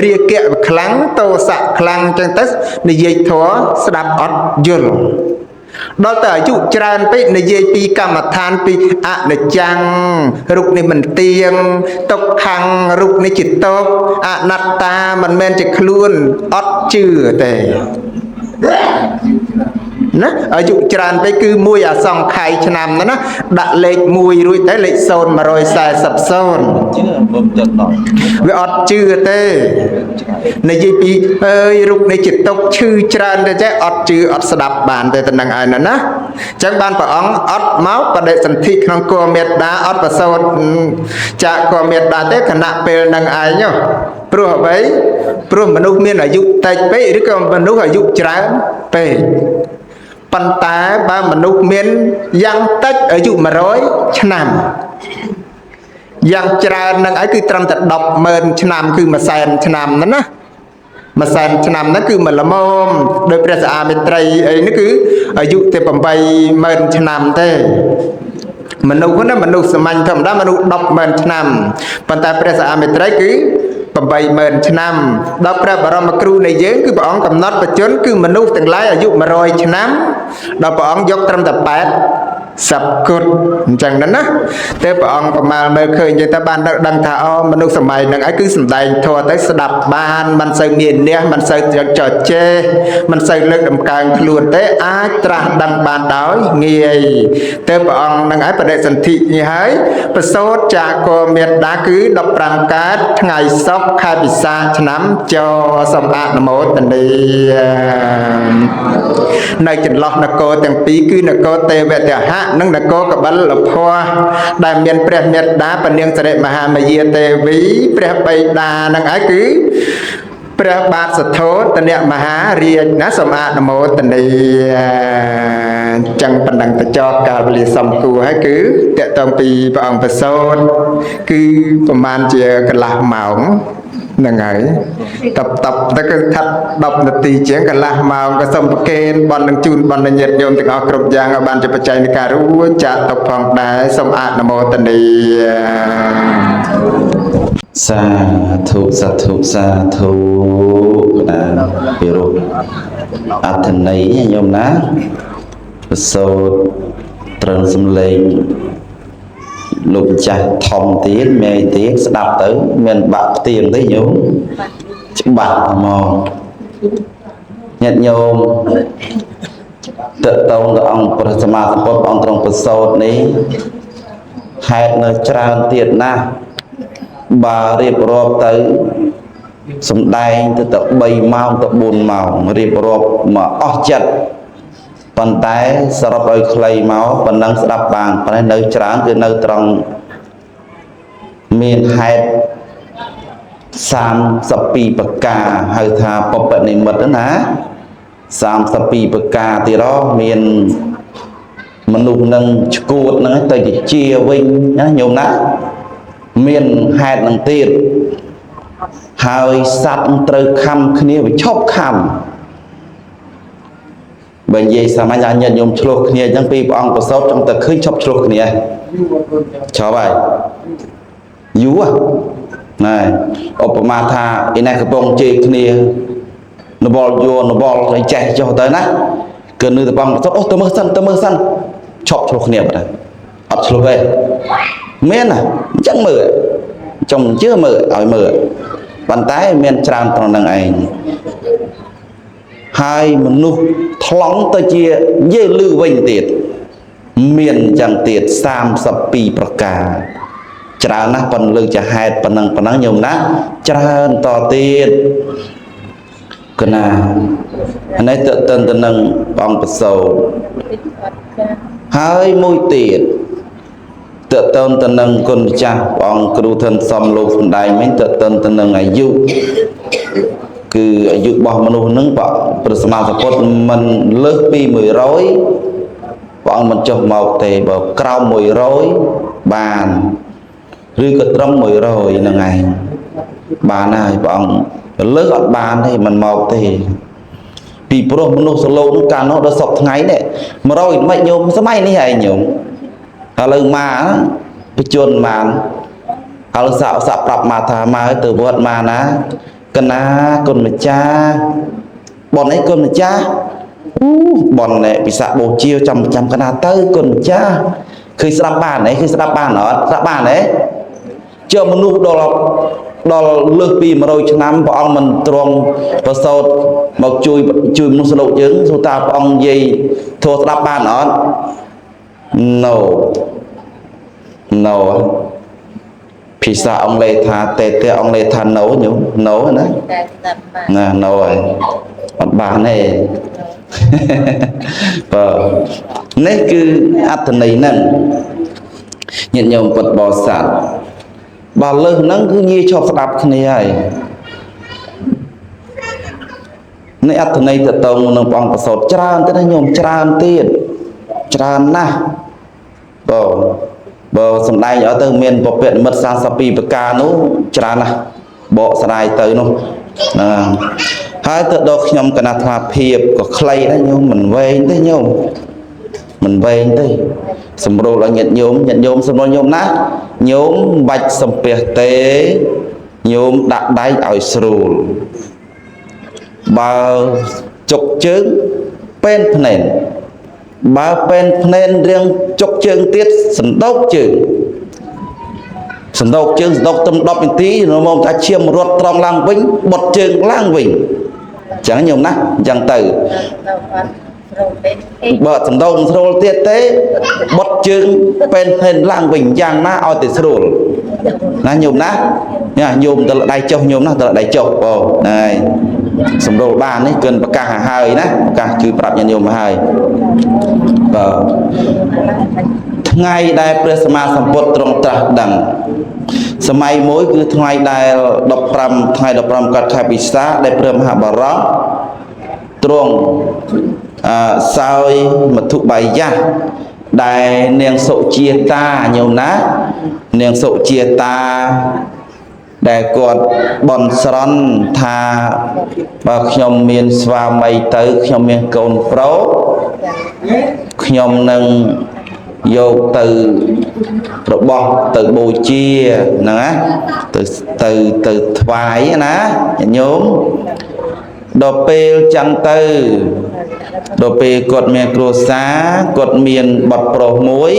រាគៈវាខ្លាំងទោសៈខ្លាំងអញ្ចឹងទៅនិយាយធម៌ស្ដាប់អត់យល់ដល់ទៅអាយុច្រើនពេកនិយាយពីកម្មដ្ឋានពីអនិច្ចំរូបនេះមិនទៀងទុក្ខំរូបនេះជាទុក្ខអនត្តាមិនមែនជាខ្លួនអត់ជឿទេណាអាយុច្រើនពេកគឺមួយអសង្ខ័យឆ្នាំណាណាដាក់លេខ1រួចទៅលេខ0 140 ជឿបំចិត្តដល់ វាអត់ជឿទេនិយាយពីអើយរូបនេះជាទុកឈឺច្រើនទេចេះអត់ជឿអត់ស្ដាប់បានទេតំណឹងឯណាណាអញ្ចឹងបានព្រះអង្គអត់មកបដិសន្ធិក្នុងគោមេត្តាអត់ប្រសូតចាកគោមេត្តាទេខណៈពេលនឹងឯងព្រោះអ្វីព្រោះមនុស្សមានអាយុតិចពេកឬក៏មនុស្សអាយុច្រើនពេកប៉ុន្តែបើមនុស្សមានយ៉ាងតិចអាយុ100ឆ្នាំយ៉ាងច្រើននឹងឯងគឺត្រឹមតែ100000ឆ្នាំគឺ100,000ឆ្នាំណាណា100,000ឆ្នាំហ្នឹងគឺមួយល្មមដោយព្រះសាមេត្រីអីនេះគឺអាយុតែ80000ឆ្នាំទេមនុស្សណាមនុស្សសាមញ្ញធម្មតាមនុស្ស100000ឆ្នាំប៉ុន្តែព្រះសាមេត្រីគឺ80000ឆ្នាំដល់ព្រះបរមគ្រូនៃយើងគឺព្រះអង្គកំណត់បច្ចុប្បន្នគឺមនុស្សទាំងឡាយអាយុ100ឆ្នាំដល់ព្រះអង្គយកត្រឹមតែ80គត់អញ្ចឹងណាទេព្រះអង្គប្រមាលមើលឃើញទៅបានដឹងថាអូមនុស្សសម័យហ្នឹងឯងគឺសំដែងធម៌ទៅស្ដាប់បានមិនសូវមានះមិនសូវចចេះមិនសូវលើកដំកើងខ្លួនទេអាចត្រាស់ដឹងបានដោយងាយទេព្រះអង្គហ្នឹងឯងបដិសន្ធិនេះហើយប្រសូតចាកោមេដាគឺ15កើតថ្ងៃសុក្រខែពិសាខឆ្នាំចសូមអនុមោទនានៅចន្លោះនគរទាំងពីរគឺនគរទេវតហៈនិងនគរកបិលភ័សដែលមានព្រះមេដាពនាងសិរិមហាមយាទេវីព្រះបិតានឹងឯងគឺព្រះបាទសទ្ធោទនមហារាជណាសូមអនុមោទនាចឹងប៉ុណ្ណឹងទៅចោះកាលវេលាសំគួរហើយគឺតកតងពីព្រះអង្គប្រសូតគឺប្រហែលជាកន្លះម៉ោងហ្នឹងហើយតបតបទៅគឺថាត់10នាទីជាងកន្លះម៉ោងក៏សូមប្រគេនបន់នឹងជូនបន់នឹងញាតិញោមទាំងអស់គ្រប់យ៉ាងឲ្យបានជាបច្ច័យនៃការរួចចាកទុកផងដែរសូមអនុមោទនា សាធុសាធុសាធុណាពីរោះអត្ថន័យញោមណាប្រសូតត្រូវសំឡេងលោកម្ចាស់ធំទៀតមេទៀតស្ដាប់ទៅមានបាក់ផ្ទៀងទេញោមច្បាស់ហ្មងញាតិញោមតកតងទៅអង្គព្រះសម្មាសម្ពុទ្ធអង្គទ្រង់ប្រសូតនេះហេតុនៅច្រើនទៀតណាស់បើរៀបរាប់ទៅសំដែងទៅទៅ3ម៉ោងទៅ4ម៉ោងរៀបរាប់មកអស់ចិត្តប៉ុន្តែសរុបឲ្យខ្លីមកប៉ុណ្ណឹងស្ដាប់បានប៉ុន្តែនៅច្រើនគឺនៅត្រង់មានហេតុ32ប្រការហៅថាបពនិមិត្តណា32ប្រការទៀតមានមនុស្សនឹងឈួតនឹងទៅជាវិញណាញោមណាមានហេតុនឹងទៀតហើយសត្វត្រូវខំគ្នាវាឈប់ខំបើនិយាយសាមញ្ញញាតិញោមឆ្លោះគ្នាអញ្ចឹងពីព្រះអង្គប្រសូតចង់តែឃើញឈប់ឆ្លោះគ្នាឈប់ហើយយូរណែឧបមាថាឯនេះកំពុងជេរគ្នានវល់យួរនវល់អីចេះចុះទៅណាគឺនៅតែព្រះអង្គប្រសូតអូទៅមើលសិនទៅមើលសិនឈប់ឆ្លោះគ្នាបាត់អត់ឆ្លោះទេមានណាអញ្ចឹងមើលចង់ជឿមើលឲ្យមើលប៉ុន្តែមានច្រើនត្រង់នឹងឯងហើយមនុស្សថ្លង់ទៅជានិយាយលឺវិញទៀតមានអញ្ចឹងទៀត32ប្រការច្រើនណាស់ប៉ុន្តែលើកជាហេតុប៉ុណ្ណឹងប៉ុណ្ណឹងញោមណាច្រើនតទៀតកណានេះតទៅទៅនឹងព្រះអង្គប្រសូតហើយមួយទៀតតើតើទៅនឹងគុណម្ចាស់ព្រះអង្គគ្រូធិនសំលោកសម្ដែងមិញតើតើទៅនឹងអាយុគឺអាយុរបស់មនុស្សនឹងព្រះសម្មាសម្ពុទ្ធមិនលើសពី100ព្រះអង្គមិនចុះមកទេបើក្រោម100បានឬក៏ត្រឹម100ហ្នឹងឯងបានហើយព្រះអង្គលើសអត់បានទេមិនមកទេពីព្រោះមនុស្សលោកនោះកាលនោះដល់សពថ្ងៃនេះ100មិនញោមសម័យនេះឯងញោមឥឡូវមកបជនបានឥឡូវសាក់សាក់ប្រាប់មកថាមកទៅវត្តមកណា កណាគុណម្ចាស់បនអីគុណម្ចាស់អូបននេះពិសាខបូជាចាំចាំកណាទៅគុណម្ចាស់ឃើញស្ដាប់បានទេឃើញស្ដាប់បានអត់ស្ដាប់បានទេជាមនុស្សដល់ដល់លើសពី100ឆ្នាំព្រះអង្គមិនទ្រង់ប្រសូតមកជួយជួយមនុស្សលោកយើងសួរតើព្រះអង្គនិយាយធម៌ស្ដាប់បានអត់ No no ភាសាអង់គ្លេសថាតេតេអង់គ្លេសថា no ញោម no ណា តែស្ដាប់បាន ណា no ហើយអត់បានទេបើនេះគឺអត្ថន័យហ្នឹងញាតិញោមពុទ្ធបរិស័ទបើលើសហ្នឹងគឺងាយឈប់ស្ដាប់គ្នាហើយនេះអត្ថន័យតតងនឹងព្រះអង្គប្រសូតច្រើនទៀតណាញោមច្រើនទៀតច្រើនណាស់បើបើសំដែងឲ្យទៅមានពពកនិមិត្ត32ប្រការនោះច្រើនណាស់បកស្រាយទៅនោះណាហើយទៅដល់ខ្ញុំកណាថ្លាភាពក៏ខ្លីដែរញោមមិនវែងទេញោមមិនវែងទេសម្រួលឲ្យញាតិញោមញាតិញោមសម្រួលញោមណាញោមមិនបាច់សំពះទេញោមដាក់ដៃឲ្យស្រួលបើចុកជើងពេនភ្នែនបើពេនភ្នែនរៀងចុកជើងទៀតសណ្ដោកជើងសណ្ដោកជើងសណ្ដោកត្រឹម10នាទីមកថាឈាមរត់ត្រង់ឡើងវិញបត់ជើងឡើងវិញអញ្ចឹងញោមណាអញ្ចឹងទៅ ទៅអត់ស្រូបទេ បើសណ្ដោកមិនស្រួលទៀតទេបត់ជើងពេនភ្នែនឡើងវិញយ៉ាងណាឲ្យតែស្រួលណាញោមណាញ៉ាញោមទៅដៃចុះញោមណាទៅដៃចុះបងហ្នឹងហើយសម្រួលបាននេះគិនប្រកាសឲ្យហើយណាប្រកាសជួយប្រាប់ញាតិញោមឲ្យហើយបើថ្ងៃដែលព្រះសម្មាសម្ពុទ្ធទ្រង់ត្រាស់ដឹងសម័យមួយគឺថ្ងៃដែល15ថ្ងៃ15កើតខែពិសាខដែលព្រះមហាបរោះទ្រង់អឺសោយមធុបាយៈដែលនាងសុជាតាញោមណានាងសុជាតាដែលគាត់បន់ស្រន់ថាបើខ្ញុំមានស្វាមីទៅខ្ញុំមានកូនប្រុសខ្ញុំនឹងយកទៅរបស់ទៅបូជាហ្នឹងណាទៅទៅទៅថ្វាយណាញាតិញោមដល់ពេលចឹងទៅដល់ពេលគាត់មានគ្រួសារគាត់មានបត់ប្រុសមួយ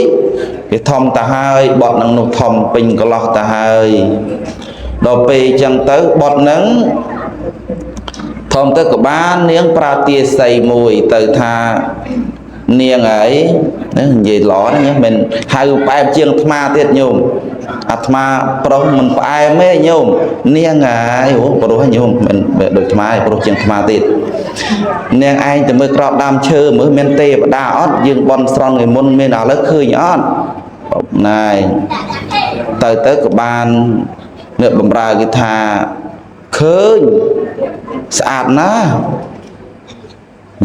គេធំទៅហើយបត់នឹងនោះធំពេញកន្លោះទៅហើយដល់ពេលចឹងទៅបត់នឹងធំទៅក៏បាននាងប្រើទាស័យមួយទៅថានាងហើយនិយាយល្អណាស់មិនហៅផ្អែមជាងអាត្មាទៀតញោមអាត្មាប្រុសមិនផ្អែមទេញោមនាងហើយអូប្រុសញោមមិនដូចអាត្មាទេប្រុសជាងអាត្មាទៀតនាងឯងទៅមើលក្រោបដើមឈើមើលមានទេវតាអត់យើងបន់ស្រន់ថ្ងៃមុនមានឥឡូវឃើញអត់ណែទៅទៅក៏បានអ្នកបំរើគេថាឃើញស្អាតណាស់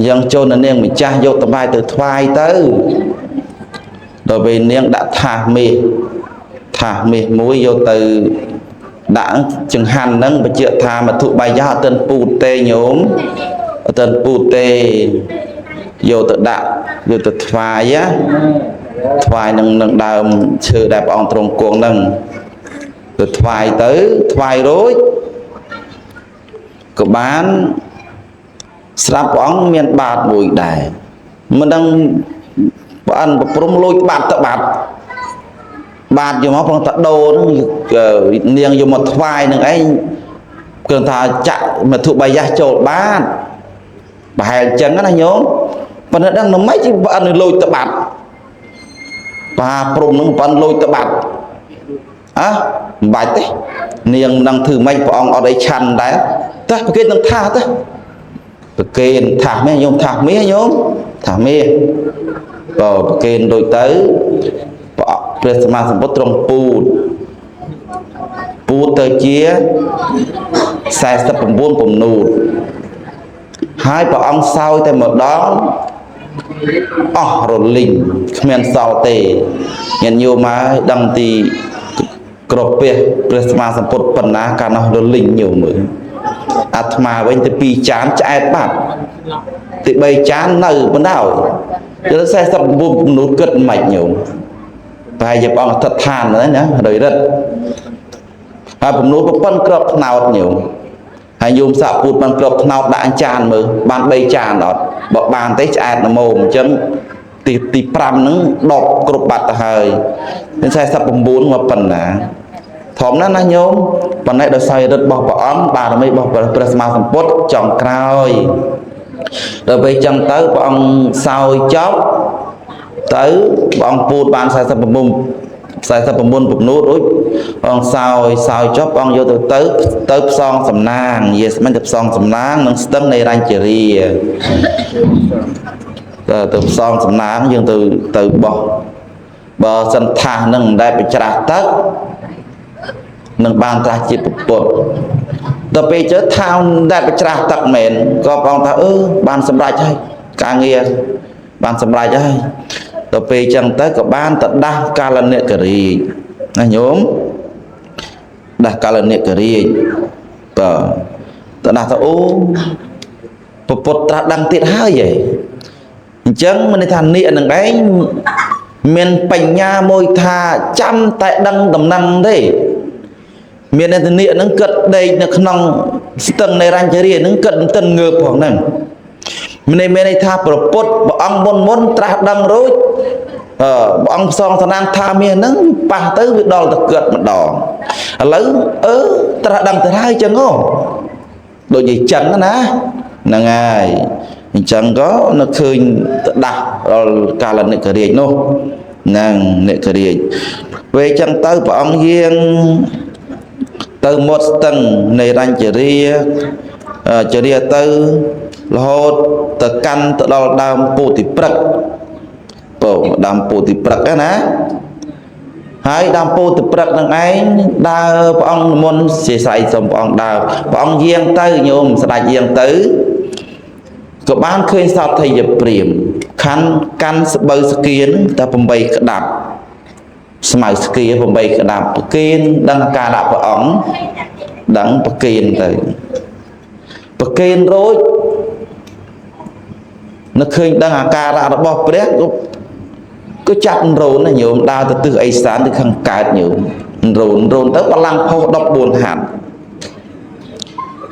យ៉ាងចូលនៅនាងម្ចាស់យកតបាយទៅថ្វាយទៅដល់ពេលនាងដាក់ថាសមាសថាសមាសមួយយកទៅដាក់ចង្ហាន់ហ្នឹងបញ្ជាក់ថាមធុបាយៈអត់ទាន់ពូតទេញោមអត់ទាន់ពូតទេយកទៅដាក់យកទៅថ្វាយណាថ្វាយនឹងនឹងដើមឈើដែលព្រះអង្គទ្រង់គង់ហ្នឹងទៅថ្វាយទៅថ្វាយរួចក៏បានស្រាប់ព្រះអង្គមានបាតមួយដែរមិនដឹងប្រអិនប្រព្រំលួចបាតទៅបាតបាតយកមកផងតដូរហ្នឹងនាងយកមកថ្វាយនឹងឯងគឺថាចាក់មធុបាយៈចូលបាតប្រហែលអញ្ចឹងណាញោមប៉ុន្តែដឹងមិនម៉េចប្រអិនលួចទៅបាត់បាព្រំហ្នឹងប្រអិនលួចទៅបាត់អើមិនបាច់ទេនាងមិនដឹងធ្វើម៉េចព្រះអង្គអត់អីឆាន់ដែរតើប្រគេនឹងថាទៅប្រគេនថាសមាសញោមថាសមាសញោមថាសមាសបើប្រគេនដូចទៅព្រះសម្មាសម្ពុទ្ធទ្រង់ពូតពូតទៅជា49ពំនូតហើយព្រះអង្គសោយតែម្ដងអស់រលីងគ្មានសល់ទេញាតិញោមហើយដឹងទីក្រពះព្រះសម្មាសម្ពុទ្ធប៉ុណ្ណាកាលនោះរលីងញោមមើលអាត្មាវិញទៅ2ចានឆ្អែតបាត់ទី3ចាននៅបណ្ដោយដល់49មនុស្សគិតមិនញោមប្រហែលជាព្រះអង្គអធិដ្ឋានណាដោយរិទ្ធហើយពំនូតប្រពន្ធក្របថ្នោតញោម ហើយញោមសាក់ពូតបានក្របថ្នោតដាក់ចានមើលបាន3ចានអត់បើបានទេឆ្អែតនមោអញ្ចឹងទី5ហ្នឹងដកគ្រប់បាត់ទៅហើយមាន49មកប៉ុណ្ណាធំណាស់ណាញោមប៉ុន្តែដោយសាររិទ្ធរបស់ព្រះអង្គបារមីរបស់ព្រះសម្មាសម្ពុទ្ធចុងក្រោយដល់ពេលចឹងទៅព្រះអង្គសោយចប់ទៅព្រះអង្គពូតបាន49ពំនួតរួចអង្គសោយសោយចប់អង្គយកទៅទៅផ្សងសំណាងនិយាយស្មានទៅផ្សងសំណាងនឹងស្ទឹងនៃរញ្ជរាទៅផ្សងសំណាងយើងទៅបោះបើសិនថាសនឹងមិនដែលបច្រាស់ទឹកនឹងបានត្រាស់ជាពុទ្ធដល់ពេលជើថាមិនដែលបច្រាស់ទឹកមែនក៏ព្រះអង្គថាអឺបានសម្រេចហើយការងារបានសម្រេចហើយដល់ពេលចឹងទៅក៏បានទៅដាស់កាលនិករាជណាញោមដាស់កាលនិករាជបើទៅដាស់ទៅអូពុទ្ធត្រាស់ដឹងទៀតហើយហ៎អញ្ចឹងមានន័យថានាគនឹងឯងមានបញ្ញាមួយថាចាំតែដឹងដំណឹងទេមានន័យថានាគនឹងគិតដេកនៅក្នុងស្ទឹងនៃរញ្ជរានឹងគិតមិនទាន់ងើបផងហ្នឹងមានន័យថាប្រពុតព្រះអង្គមុនត្រាស់ដឹងរួចព្រះអង្គផ្សងសនាងថាមាសហ្នឹងប៉ះទៅវាដល់ទៅគិតម្ដងឥឡូវអឺត្រាស់ដឹងទៅហើយចឹងហ៎ដូចជាចឹងណាហ្នឹងហើយអញ្ចឹងក៏នៅឃើញទៅដាស់ដល់កាលនិករាជនោះហ្នឹងនិករាជពេលចឹងទៅព្រះអង្គយាងទៅមាត់ស្ទឹងនៃរញ្ជរាជរាទៅរហូតទៅកាន់ទៅដល់ដើមពោធិព្រឹក្សពោដើមពោធិព្រឹក្សណាហើយដើមពោធិព្រឹក្សនឹងឯងដើរព្រះអង្គនិមន្តជាស្រ័យសូមព្រះអង្គដើរព្រះអង្គយាងទៅញោមស្ដេចយាងទៅក៏បានឃើញសោថយព្រាមខាន់កាន់ស្បូវស្គៀនតែ8ក្តាប់ស្មៅស្គៀ8ក្តាប់ប្រគេនដឹងការដាក់ព្រះអង្គដឹងប្រគេនទៅប្រគេនរួចនៅឃើញដឹងអាការៈរបស់ព្រះក៏ចាប់រោនណាញោមដើរទៅទិសអេសានទៅខាងកើតញោមរោនទៅបលាំងផុស14ហាត់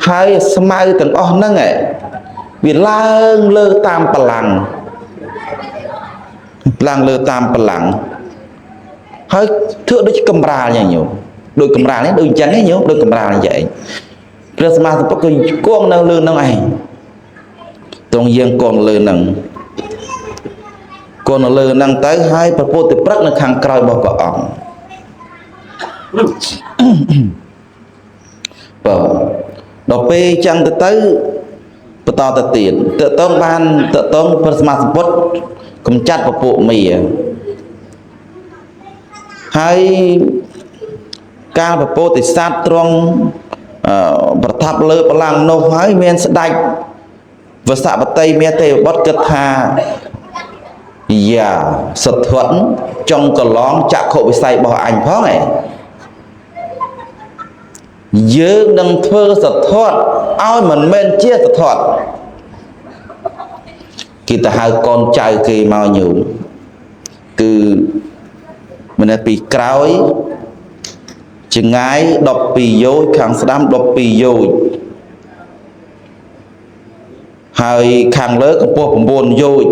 ហើយស្មៅទាំងអស់ហ្នឹងឯងវាឡើងលើតាមបលាំងឡើងលើតាមបលាំងហើយធ្វើដូចកម្រាលញោមដូចកម្រាលនេះដូចអញ្ចឹងឯងញោមដូចកម្រាលអញ្ចឹងព្រះសម្មាសម្ពុទ្ធគឺគង់នៅលើហ្នឹងឯងទ្រង់យាងគង់លើហ្នឹងគង់នៅលើហ្នឹងទៅហើយព្រះពោធិព្រឹក្សនៅខាងក្រោយរបស់ព្រះអង្គបើដល់ពេលចឹងទៅបន្តទៅទៀតតកតងបានតកតងព្រះសម្មាសម្ពុទ្ធកំចាត់ពពួកមាហើយកាលព្រះពោធិសត្វទ្រង់ប្រថាប់លើបលាំងនោះហើយមានស្ដេចវសបតីមេទេវបុត្រគិតថាយ៉ាសទ្ធិចុងកឡងចក្ខុវិស័យរបស់អញផងឯងយើងនឹងធ្វើសទ្ធិឲ្យមិនមែនជាសទ្ធិគេទៅហៅកូនចៅគេមកញោមគឺម្នាក់ពីក្រោយចងាយ12យោជខាងស្ដាំ12យោជហើយខាងលើកម្ពស់9យោជ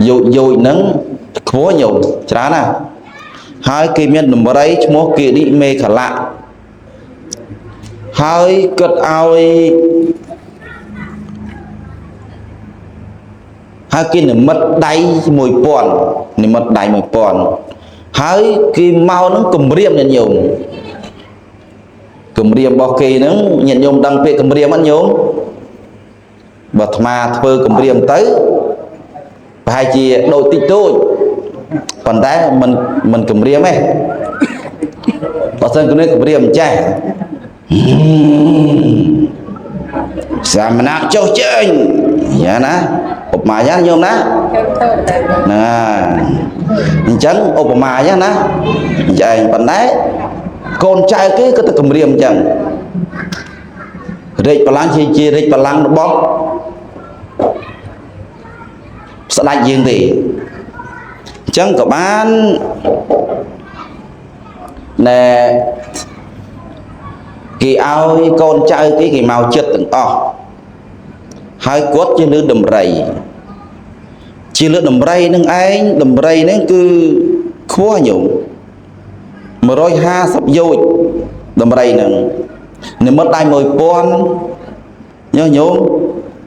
យោជយោជហ្នឹងខ្ពស់ញោមច្រើនណាស់ហើយគេមានដំរីឈ្មោះគិរិមេខលៈហើយគិតឲ្យហើយគេនិមិត្តដៃ1000និមិត្តដៃ1000ហើយគេមកនឹងគម្រាមញាតិញោមគម្រាមរបស់គេហ្នឹងញាតិញោមដឹងពាក្យគម្រាមអត់ញោមបើអាត្មាធ្វើគម្រាមទៅប្រហែលជាដូចតិចតួចប៉ុន្តែមិនគម្រាមទេបើសិនគម្រាមចេះសាមណៈចុះចេញយ៉ាងណាឧបមាយ៉ាងញោមណាណាអញ្ចឹងឧបមាយ៉ាងណាអញ្ចឹងប៉ុន្តែកូនចៅគេក៏ទៅគម្រាមអញ្ចឹងរាជបល្ល័ង្កជារាជបល្ល័ង្ករបស់ស្ដេចយើងទេអញ្ចឹងក៏បានណែ គេឲ្យកូនចៅគេគេមកចិត្តទាំងអស់ហើយគាត់ជាលើដំរីជាលើដំរីនឹងឯងដំរីហ្នឹងគឺខ្ពស់ញោម150យោជន៍ដំរីហ្នឹងនិមិត្តដៃ1000ញោមញោម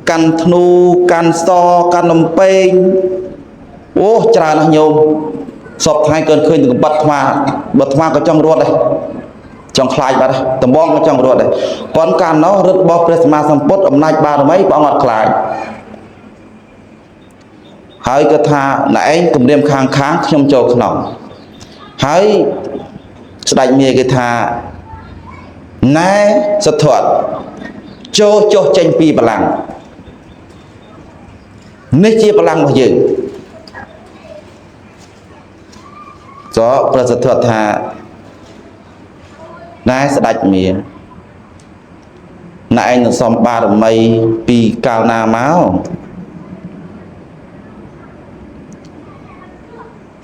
កាន់ធ្នូកាន់សកាន់លំពេងអូច្រើនណាស់ញោមសពថ្ងៃកើឃើញកំបាត់ថ្មបើថ្មក៏ចង់រត់ដែរចង់ខ្លាចបាត់ដំបងក៏ចង់រត់ដែរប៉ុន្តែកាលនោះរឹតរបស់ព្រះសម្មាសម្ពុទ្ធអំណាចបារមីព្រះអង្គអត់ខ្លាចហើយក៏ថាណែឯងគំរាមខាងខាងខ្ញុំចូលក្នុងហើយស្ដេចមាគេថាណែសទ្ធត្ថចូលចុះចេញពីបលាំងនេះជាបលាំងរបស់យើងក៏ព្រះសទ្ធត្ថថាណែស្ដេចមាណែឯងនឹងសំបារមីពីកាលណាមក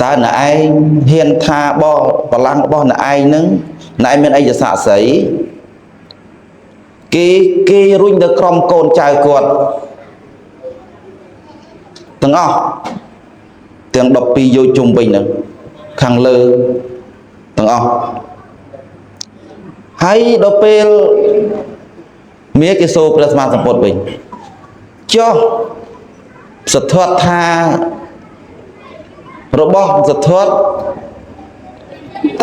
តើណែឯងហ៊ានថាបបលាំងរបស់ណែឯងនឹងណែឯងមានអីជាសាក្សីគេគេរុញទៅក្រុមកូនចៅគាត់ទាំងអស់ទាំង12យោជុំវិញហ្នឹងខាងលើទាំងអស់ហើយដល់ពេលមាគេសូព្រះសម្មាសម្ពុទ្ធវិញចុះសទ្ធត្ថថារបស់សទ្ធត្ថ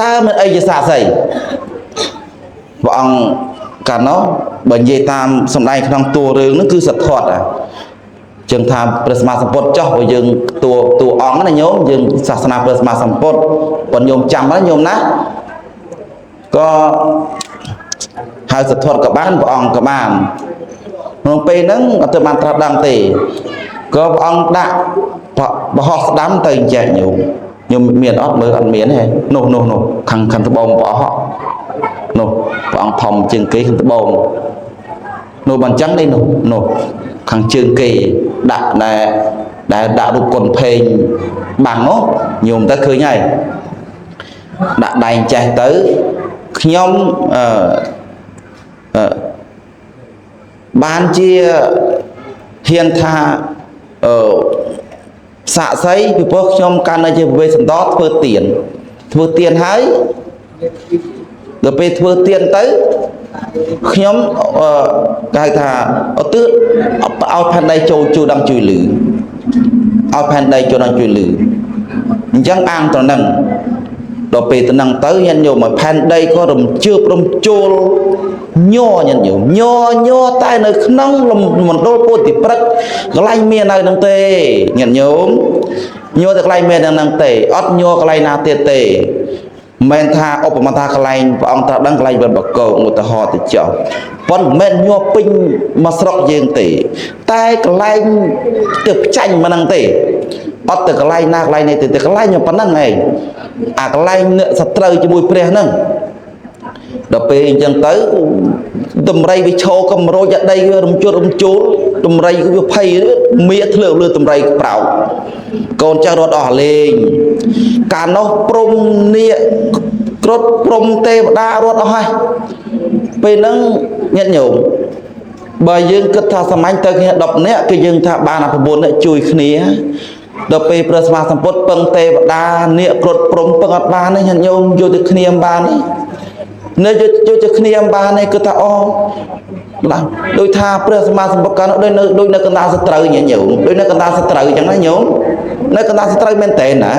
តើមិនអីជាសាក្សីព្រះអង្គកាលនោះបើនិយាយតាមសម្ដែងក្នុងតួរឿងហ្នឹងគឺសទ្ធត្ថចឹងថាព្រះសម្មាសម្ពុទ្ធចោះបើយើងតួអង្គណាញោមយើងសាសនាព្រះសម្មាសម្ពុទ្ធប៉ុនញោមចាំណាញោមណាក៏ហៅសទ្ធត្ថក៏បានព្រះអង្គក៏បានក្នុងពេលហ្នឹងអត់ទៅបានត្រាស់ដឹងទេក៏ព្រះអង្គដាក់បរោះស្ដាំទៅចែកញោមញោមមានអត់មើលអត់មានទេនោះនោះនោះខាងខាងត្បូងព្រះអង្គនោះព្រះអង្គធំជាងគេខាងត្បូងនោះបើអញ្ចឹងនេះនោះនោះខាងជើងគេដាក់ដែលដាក់រូបកុនភេងបាំងនោះញោមទៅឃើញហើយដាក់ដៃចេះទៅខ្ញុំអឺបានជាហ៊ានថាអឺសាក្សីពីព្រោះខ្ញុំកាន់នៅជាវេសន្តរធ្វើទៀនធ្វើទៀនហើយដល់ពេលធ្វើទៀនទៅខ្ញុំគេហៅថាឧទ្ទិសឲ្យផែនដីចូលជួយដឹងជួយលឺឲ្យផែនដីចូលដឹងជួយលឺអញ្ចឹងអាងទៅនឹងដល់ពេលទៅនឹងទៅញាតិញោមឲ្យផែនដីក៏រំជើបរំជួលញ័រញាតិញោមញ័រញ័រតែនៅក្នុងមណ្ឌលពោធិព្រឹកកន្លែងមាននៅនឹងទេញាតិញោមញ័រតែកន្លែងមាននៅនឹងទេអត់ញ័រកន្លែងណាទៀតទេមិនថាឧបមាថាកន្លែងព្រះអង្គត្រាស់ដឹងកន្លែងវត្តបកោឧទាហរណ៍ទៅចុះប៉ុន្តែមិនញ័រពេញមកស្រុកយើងទេតែកន្លែងទៅផ្ចាញ់មិនហ្នឹងទេអត់ទៅកន្លែងណាកន្លែងនេះទេតែកន្លែងប៉ុណ្ណឹងឯងអាកន្លែងអ្នកសត្រូវជាមួយព្រះហ្នឹងដល់ពេលអញ្ចឹងទៅតម្រៃវាឈរកំរោចដីវារំជត់រំជួលតម្រៃវាភ័យមៀធ្លើលើតម្រៃប្រោកកូនចៅរត់អស់លេងកាលនោះព្រំនាគគ្រុឌព្រំទេវតារត់អស់ហើយពេលហ្នឹងញាតិញោមបើយើងគិតថាសម័យទៅគ្នា10នាក់គឺយើងថាបានអា9នាក់ជួយគ្នាដល់ពេលព្រះសម្មាសម្ពុទ្ធពឹងទេវតានាគគ្រុឌព្រំពឹងអត់បានទេញាតិញោមយកទៅគ្នាមិនបានទេនៅយកទៅគ្នាមិនបានទេគឺថាអូឡាដូចថាព្រះសម្មាសម្ពុទ្ធកាលនោះដូចនៅកណ្ដាលសត្រូវញាតិញោមដូចនៅកណ្ដាលសត្រូវអញ្ចឹងណាញោមនៅកណ្ដាលសត្រូវមែនតើណា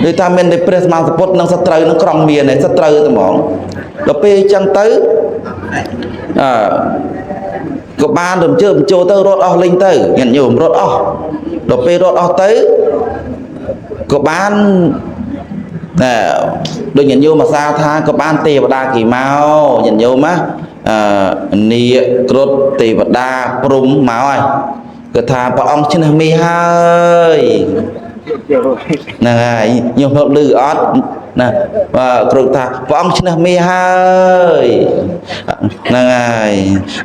ដូចថាមានតែព្រះសម្មាសម្ពុទ្ធនិងសត្រូវនឹងក្រំមានឯសត្រូវតែហ្មងដល់ពេលអញ្ចឹងទៅអឺក៏បានរំជើបចូលទៅរត់អស់លេងទៅញាតិញោមរត់អស់ដល់ពេលរត់អស់ទៅក៏បានណែដូចញាតិញោមអាសាថាក៏បានទេវតាគេមកញាតិញោមណាអឺនាគគ្រុឌទេវតាព្រំមកហើយគឺថាព្រះអង្គឈ្នះមីហើយ ហ្នឹងហើយញោមធ្លាប់ឮអត់ណាបាទគ្រូថាព្រះអង្គឈ្នះមាហើយហ្នឹងហើយ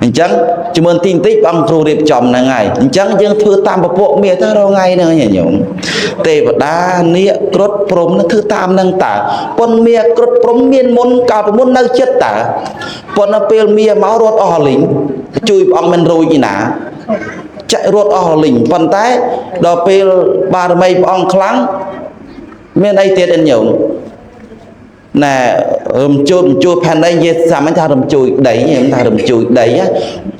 អញ្ចឹងជំនទីបន្តិចព្រះអង្គគ្រូរៀបចំហ្នឹងហើយអញ្ចឹងយើងធ្វើតាមពពួកមាទៅរងថ្ងៃហ្នឹងញោមទេវតានាគគ្រុឌព្រំនឹងធ្វើតាមហ្នឹងតើប៉ុនមាគ្រុឌព្រំមានមុនកាលពីមុននៅចិត្តតើប៉ុន្តែពេលមាមករត់អស់លីងជួយព្រះអង្គមិនរួចឯណាចាក់រត់អស់លីងប៉ុន្តែដល់ពេលបារមីព្រះអង្គខ្លាំងមានអីទៀតអញញោមណែរំជួលរំជួលផែនដីនិយាយសាមញ្ញថារំជួយដីខ្ញុំថារំជួយដី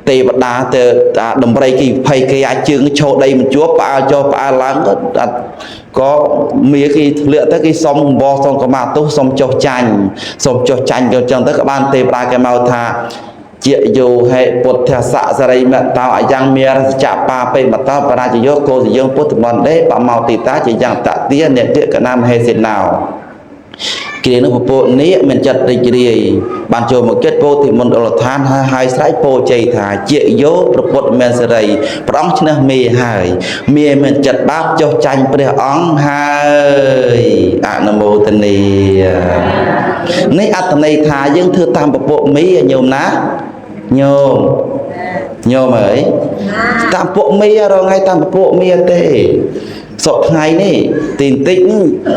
ទេវតាទៅដំរីគេភ័យគេអាចជើងឈរដីមិនជួបផ្អើលចុះផ្អើលឡើងក៏ក៏មាគេធ្លាក់ទៅគេសុំអំបសុំកម្មាទោសសុំចុះចាញ់សុំចុះចាញ់ក៏ចឹងទៅក៏បានទេវតាគេមកថាជាយោហេពុទ្ធសៈសរិមតោអយ៉ាងមេរសច្ចបាបិមតោបរាជយោកោសយើងពុទ្ធមន្តេបមោទីតាជាយ៉ាងតទានេតិកណាមហេសិណោគ្រានោះពពួកនេះមានចិត្តរីករាយបានចូលមកចិត្តពោធិមណ្ឌលឋានហើយហើយស្រែកពោជ័យថាជាយោប្រពុតមានសេរីព្រះអង្គឈ្នះមេហើយមេមានចិត្តបាបចុះចាញ់ព្រះអង្គហើយអនុមោទនានេះអត្ថន័យថាយើងធ្វើតាមពពួកមេញោមណាញោមញោមអើយតាមពួកមេរងថ្ងៃតាមពួកមេទេសពថ្ងៃនេះទីបន្តិច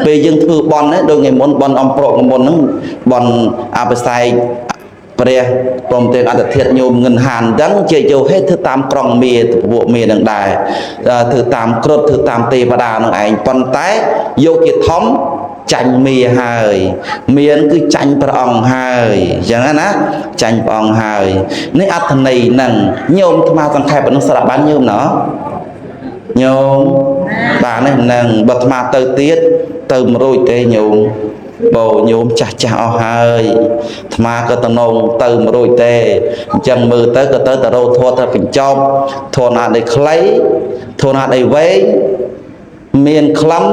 ពេលយើងធ្វើបន់ដូចថ្ងៃមុនបន់អំប្រកមុនហ្នឹងបន់អភិសេកព្រះព្រមទាំងអត្តធាតុញោមងិនហានអញ្ចឹងជាយោហេតុធ្វើតាមក្រងមេពួកមេនឹងដែរធ្វើតាមគ្រុឌធ្វើតាមទេវតានឹងឯងប៉ុន្តែយកជាធំចាញ់មាហើយមានគឺចាញ់ព្រះអង្គហើយអញ្ចឹងណាចាញ់ព្រះអង្គហើយនេះអត្ថន័យហ្នឹងញោមអាត្មាសង្ខេបនឹងស្រាប់បានញោមណោះញោមបាទនេះនឹងបើអាត្មាទៅទៀតទៅមិនរួចទេញោមបើញោមចាស់ចាស់អស់ហើយអាត្មាក៏តំណងទៅមិនរួចទេអញ្ចឹងមើលទៅក៏ទៅតែរោធัวទៅបញ្ចប់ធัวណាដីខ្លីធัวណាដីវែងមានក្លឹម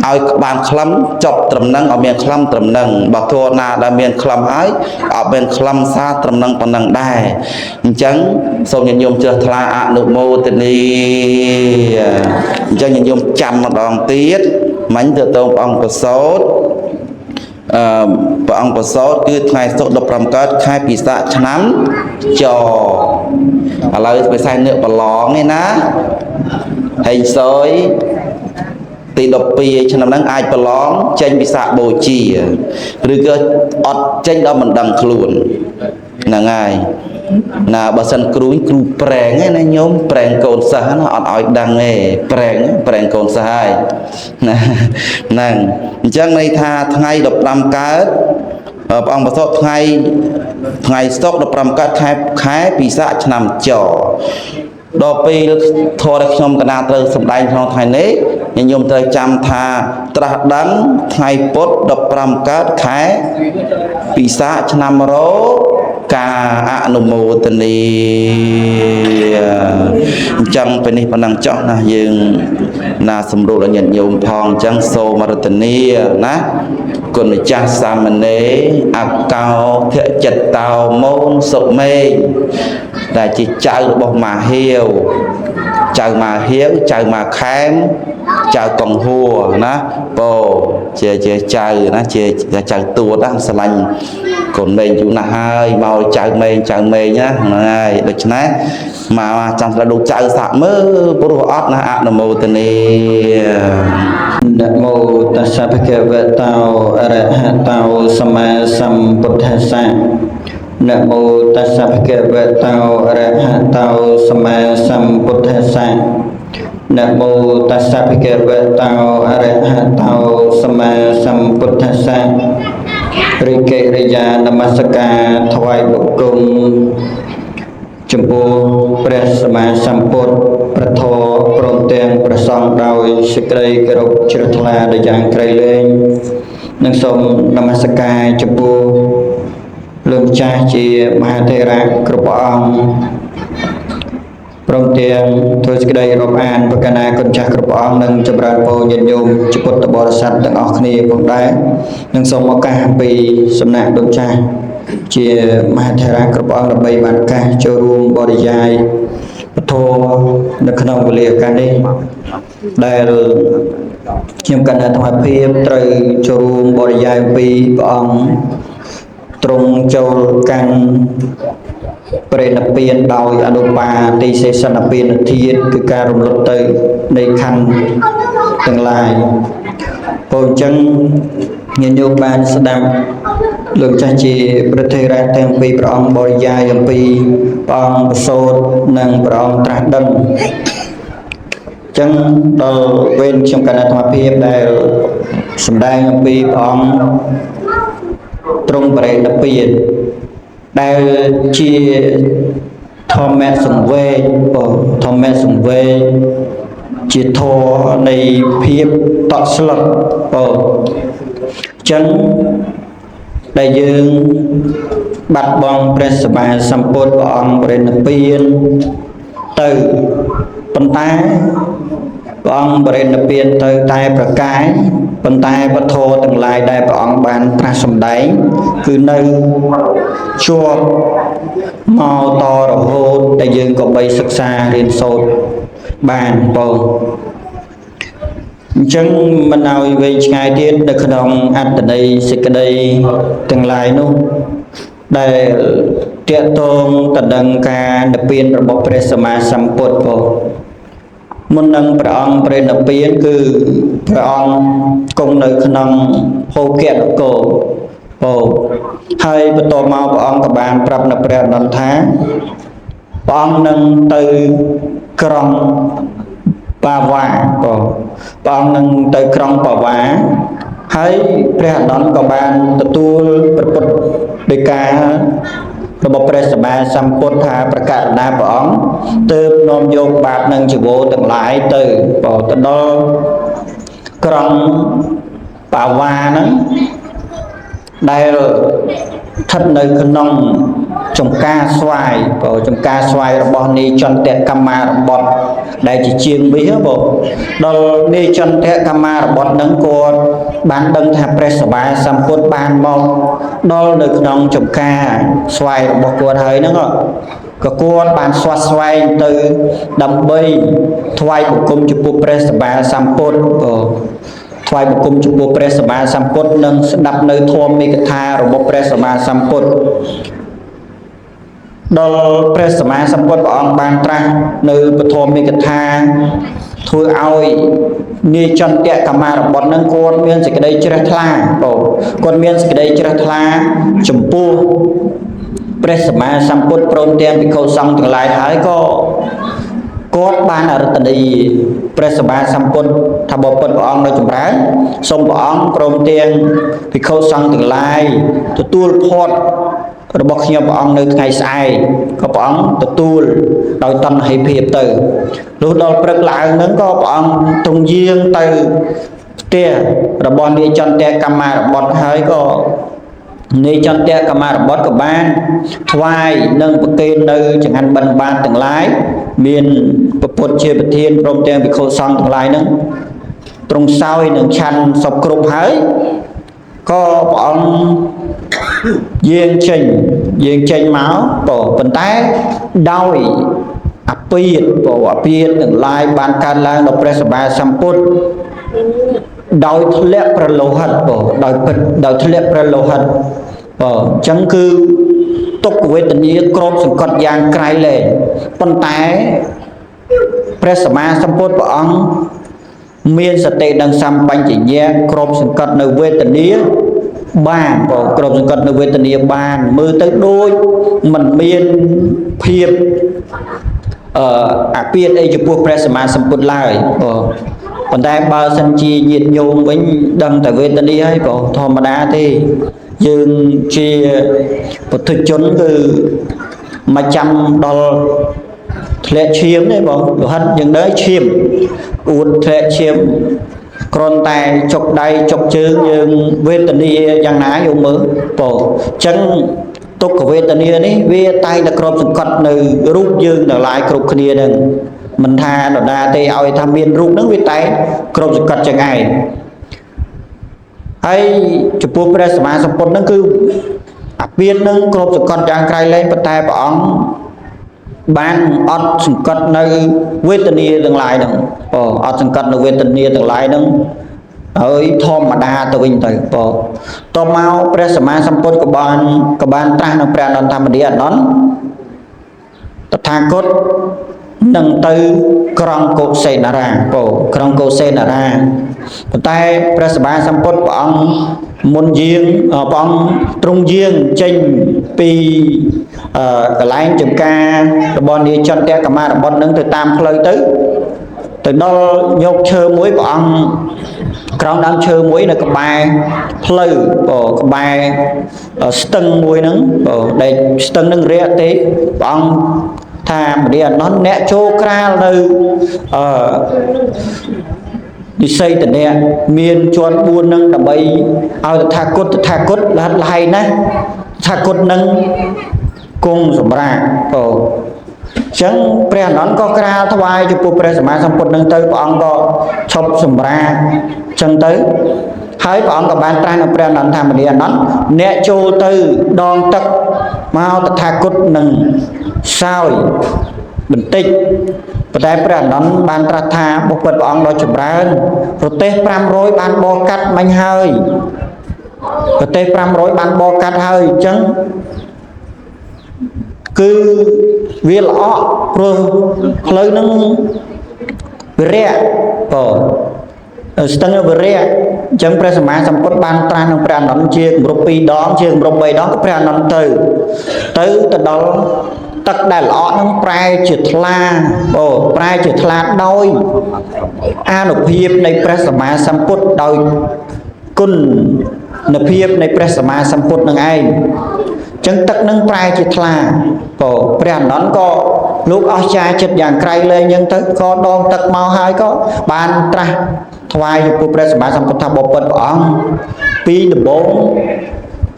ឲ្យបានក្លឹមចប់ត្រឹមហ្នឹងឲ្យមានក្លឹមត្រឹមហ្នឹងបើធัวណាដែលមានក្លឹមហើយអត់មានក្លឹមសារត្រឹមហ្នឹងប៉ុណ្ណឹងដែរអញ្ចឹងសូមញាតិញោមជ្រះថ្លាអនុមោទនាអញ្ចឹងញាតិញោមចាំម្ដងទៀតមិញទៅតងព្រះអង្គប្រសូតព្រះអង្គប្រសូតគឺថ្ងៃសុក្រ15កើតខែពិសាខឆ្នាំចឥឡូវពិសេសនឹកប្រឡងឯណាហេងសយទី12ឆ្នាំហ្នឹងអាចប្រឡងចេញពិសាខបូជាឬក៏អត់ចេញដល់មិនដឹងខ្លួនហ្នឹងហើយណាបើសិនគ្រូគ្រូប្រែងឯណាញោមប្រែងកូនសិស្សណាអត់ឲ្យដឹងទេប្រែងប្រែងកូនសិស្សហើយណាហ្នឹងអញ្ចឹងន័យថាថ្ងៃ15កើតព្រះអង្គប្រសូតថ្ងៃថ្ងៃសុក្រ15កើតខែខែពិសាខឆ្នាំចដល់ពេលធម៌ដែលខ្ញុំកណាត្រូវសម្ដែងក្នុងថ្ងៃនេះញាតិញោមត្រូវចាំថាត្រាស់ដឹងថ្ងៃពុធ15កើតខែពិសាខឆ្នាំរោការអនុមោទនាអញ្ចឹងពេលនេះប៉ុណ្ណឹងចោះណាយើងណាសម្រួលដល់ញាតិញោមផងអញ្ចឹងសូមរតនាណាគុណម្ចាស់សាមណេរអកោធចិត្តតោមូនសុមេងដែលជាចៅរបស់ម៉ាហៀវចៅម៉ាហៀវចៅម៉ាខែមចៅកងហួរណាពោជាចៅណាជាចៅទួតណាស្រឡាញ់កូនមេងយូរណាស់ហើយមកចៅមេងចៅមេងណាហ្នឹងហើយដូច្នេះមកចាំស្ដាប់លោកចៅសាក់មើលព្រោះអត់ណាអនុមោទនានមោតស្សៈភគវតោអរហតោសម្មាសម្ពុទ្ធស្សៈនមោតស្សៈភគវតោអរហតោសម្មាសម្ពុទ្ធស្សៈនមោតស្សៈភគវតោអរហតោសម្មាសម្ពុទ្ធស្សៈរិកិរិយានមស្ការថ្វាយបង្គំចំពោះព្រះសម្មាសម្ពុទ្ធព្រះធម៌ព្រមទាំងព្រះសង្ឃដោយសេចក្តីគោរពជ្រះថ្លាដោយយ៉ាងក្រៃលែងនិងសូមនមស្ការចំពោះលោកម្ចាស់ជាមហាថេរៈគ្រប់ព្រះអង្គព្រមទាំងធ្វើសេចក្តីរាប់អានប្រកាណាគុណចាស់គ្រប់ព្រះអង្គនិងចម្រើនពរញាតិញោមជាពុទ្ធបរិស័ទទាំងអស់គ្នាផងដែរនិងសូមឱកាសពីសំណាក់លោកម្ចាស់ជាមហាថេរៈគ្រប់ព្រះអង្គដើម្បីបានឱកាសចូលរួមបរិយាយ ពធនៅក្នុងវេលាឱកាសនេះដែលខ្ញុំកណ្ដាលអាត្មាភាពត្រូវចូលរួមបរិយាយអំពីព្រះអង្គទ្រង់ចូលកាន់បរិនិព្វានដោយអនុបាទិសេសនពានធាតុគឺការរំលត់ទៅនៃខណ្ឌទាំងឡាយព្រោះអញ្ចឹងញាតិញោមបានស្ដាប់លោកចាស់ជាព្រះថេរៈទាំងពីរព្រះអង្គបរិយាយអំពីព្រះអង្គប្រសូតនិងព្រះអង្គត្រាស់ដឹងអញ្ចឹងដល់វេនខ្ញុំកណ្ដាលអាត្មាភាពដែលសម្ដែងអំពីព្រះអង្គទ្រង់បរិនិព្វានដែលជាធម្មសង្វេគធម្មសង្វេគជាធម៌នៃភាពតក់ស្លុតបងអញ្ចឹងដែលយើងបាត់បង់ព្រះសម្មាសម្ពុទ្ធព្រះអង្គបរិនិព្វានទៅប៉ុន្តែព្រះអង្គបរិនិព្វានទៅតែប្រកាយប៉ុន្តែពធទាំងឡាយដែលព្រះអង្គបានត្រាស់សម្ដែងគឺនៅជាប់មកតរហូតដែលយើងក៏បីសិក្សារៀនសូត្របានបងអញ្ចឹងមិនឲ្យវែងឆ្ងាយទៀតនៅក្នុងអត្ថន័យសេចក្តីទាំងឡាយនោះដែលទាក់ទងទៅនឹងការនិព្វានរបស់ព្រះសម្មាសម្ពុទ្ធបងមុននឹងព្រះអង្គព្រះនិព្វានគឺព្រះអង្គគង់នៅក្នុងភោគនគរបងហើយបន្ទាប់មកព្រះអង្គក៏បានប្រាប់នៅព្រះអនន្តថាព្រះអង្គនឹងទៅក្រុងបាវ៉ាបងព្រះអង្គនឹងទៅក្រុងបាវ៉ាហើយព្រះអនន្តក៏បានទទួលព្រះពុទ្ធដីការបស់ព្រះសម្មាសម្ពុទ្ធថាប្រកាសណាព្រះអង្គទើបនាំយកបាតនិងជីវរទាំងឡាយទៅបងទៅដល់ក្រុងបាវ៉ាហ្នឹងដែលស្ថិតនៅក្នុងចំការស្វាយបងចំការស្វាយរបស់នាយចន្ទកម្មារបទដែលជាជាងមាសបងដល់នាយចន្ទកម្មារបទហ្នឹងគាត់បានដឹងថាព្រះសម្មាសម្ពុទ្ធបានមកដល់នៅក្នុងចំការស្វាយរបស់គាត់ហើយហ្នឹងក៏គាត់បានស្វាស្វែងទៅដើម្បីថ្វាយបង្គំចំពោះព្រះសម្មាសម្ពុទ្ធបងថ្វាយបង្គំចំពោះព្រះសម្មាសម្ពុទ្ធនិងស្ដាប់នៅធម៌មេកថារបស់ព្រះសម្មាសម្ពុទ្ធដល់ព្រះសម្មាសម្ពុទ្ធព្រះអង្គបានត្រាស់នៅពធមេកថាធ្វើឲ្យនាយចន្ទកម្មារបទនឹងគាត់មានសេចក្តីជ្រះថ្លាបងគាត់មានសេចក្តីជ្រះថ្លាចំពោះព្រះសម្មាសម្ពុទ្ធព្រមទាំងភិក្ខុសង្ឃទាំងឡាយហើយក៏គាត់បានអរតនីព្រះសម្មាសម្ពុទ្ធថាបពុតព្រះអង្គនៅចម្រើនសូមព្រះអង្គព្រមទាំងភិក្ខុសង្ឃទាំងឡាយទទួលផាត់របស់ខ្ញុំព្រះអង្គនៅថ្ងៃស្អែកក៏ព្រះអង្គទទួលដោយតណ្ហិភាពទៅលុះដល់ព្រឹកឡើងហ្នឹងក៏ព្រះអង្គទ្រង់យាងទៅផ្ទះរបស់នាយចន្ទកម្មារបទហើយក៏នាយចន្ទកម្មារបទក៏បានថ្វាយនិងប្រគេននៅចង្ហាន់បិណ្ឌបាតទាំងឡាយមានព្រះពុទ្ធជាប្រធានព្រមទាំងភិក្ខុសង្ឃទាំងឡាយហ្នឹងទ្រង់សោយនិងឆាន់សពគ្រប់ហើយក៏ព្រះអង្គយាងចេញមកប៉ុន្តែដោយអាពាធបងអាពាធទាំងឡាយបានកើតឡើងដល់ព្រះសម្មាសម្ពុទ្ធដោយធ្លាក់ប្រលោហិតបងដោយពិតដោយធ្លាក់ប្រលោហិតបងអញ្ចឹងគឺទុក្ខវេទនាគ្របសង្កត់យ៉ាងក្រៃលែងប៉ុន្តែព្រះសម្មាសម្ពុទ្ធព្រះអង្គមានសតិនិងសម្បញ្ញៈគ្របសង្កត់នៅវេទនាបានបងគ្របសង្កត់នៅវេទនាបានមើលទៅដូចមិនមានភាពអាពាធអីចំពោះព្រះសម្មាសម្ពុទ្ធឡើយបងប៉ុន្តែបើសិនជាញាតិញោមវិញដឹងតែវេទនាហើយបងធម្មតាទេយើងជាពុទ្ធជនគឺមកចាំដល់ធ្លាក់ឈាមទេបងលោហិតយើងដើរឈាមអួតធ្លាក់ឈាមគ្រាន់តែចុកដៃចុកជើងយើងវេទនាយ៉ាងណាយកមើលបងអញ្ចឹងទុក្ខវេទនានេះវាតែងតែគ្របសង្កត់នៅរូបយើងទាំងឡាយគ្រប់គ្នានឹងមិនថានរណាទេឲ្យថាមានរូបហ្នឹងវាតែគ្របសង្កត់ចឹងឯងហើយចំពោះព្រះសម្មាសម្ពុទ្ធហ្នឹងគឺអាពាធហ្នឹងគ្របសង្កត់យ៉ាងក្រៃលែងប៉ុន្តែព្រះអង្គ បានអត់សង្កត់នៅវេទនាទាំងឡាយហ្នឹងបងអត់សង្កត់នៅវេទនាទាំងឡាយហ្នឹងហើយធម្មតាទៅវិញទៅបងតមកព្រះសម្មាសម្ពុទ្ធក៏បានត្រាស់នៅព្រះអនន្តមនីអនន្តតថាគតនឹងទៅក្រុងកុសិនារាបងក្រុងកុសិនារាប៉ុន្តែព្រះសម្មាសម្ពុទ្ធព្រះអង្គមុនយាងព្រះអង្គទ្រង់យាងចេញពីកន្លែងចំការរបស់នាយចន្ទកម្មារបត់នឹងទៅតាមផ្លូវទៅទៅដល់ញោកឈើមួយព្រះអង្គក្រោមដើមឈើមួយនៅក្បែរផ្លូវបងក្បែរស្ទឹងមួយហ្នឹងបងដែលស្ទឹងនឹងរាក់ទេព្រះអង្គថាមនាអនន្តអ្នកចូលក្រាលនៅអឺនិស័យតនៈមានជាន់4នឹងដើម្បីឲ្យតថាគតតថាគតលហិតលហៃណាស់តថាគតនឹងគង់សម្រាប់បងចឹងព្រះអនន្តក៏ក្រាលថ្វាយចំពោះព្រះសម្មាសម្ពុទ្ធនឹងទៅព្រះអង្គក៏ឈប់សម្រាកចឹងទៅហើយព្រះអង្គក៏បានត្រាស់នៅព្រះអនន្តថាមនាអនន្តអ្នកចូលទៅដងទឹកមកតថាគតនឹងសោយបន្តិចប៉ុន្តែព្រះអនន្តបានត្រាស់ថាបុព្វព្រះអង្គដ៏ចម្រើនប្រទេស500បានបកាត់មិញហើយប្រទេស500បានបកាត់ហើយអញ្ចឹងគឺវាល្អក់ព្រោះផ្លូវនឹងវិរៈបងស្ទឹងវិរៈអញ្ចឹងព្រះសម្មាសម្ពុទ្ធបានត្រាស់នឹងព្រះអនន្តជាគម្រប់2ដងជាគម្រប់3ដងក៏ព្រះអនន្តទៅទៅទៅដល់ទឹកដែលល្អក់នឹងប្រែជាថ្លាអូប្រែជាថ្លាដោយអានុភាពនៃព្រះសម្មាសម្ពុទ្ធដោយគុណភាពនៃព្រះសម្មាសម្ពុទ្ធនឹងឯងចឹងទឹកនឹងប្រែជាថ្លាក៏ព្រះអនន្តក៏លោកអស្ចារ្យចិត្តយ៉ាងក្រៃលែងចឹងទៅក៏ដងទឹកមកហើយក៏បានត្រាស់ថ្វាយចំពោះព្រះសម្មាសម្ពុទ្ធថាបបិទ្ធព្រះអង្គពីដំបូង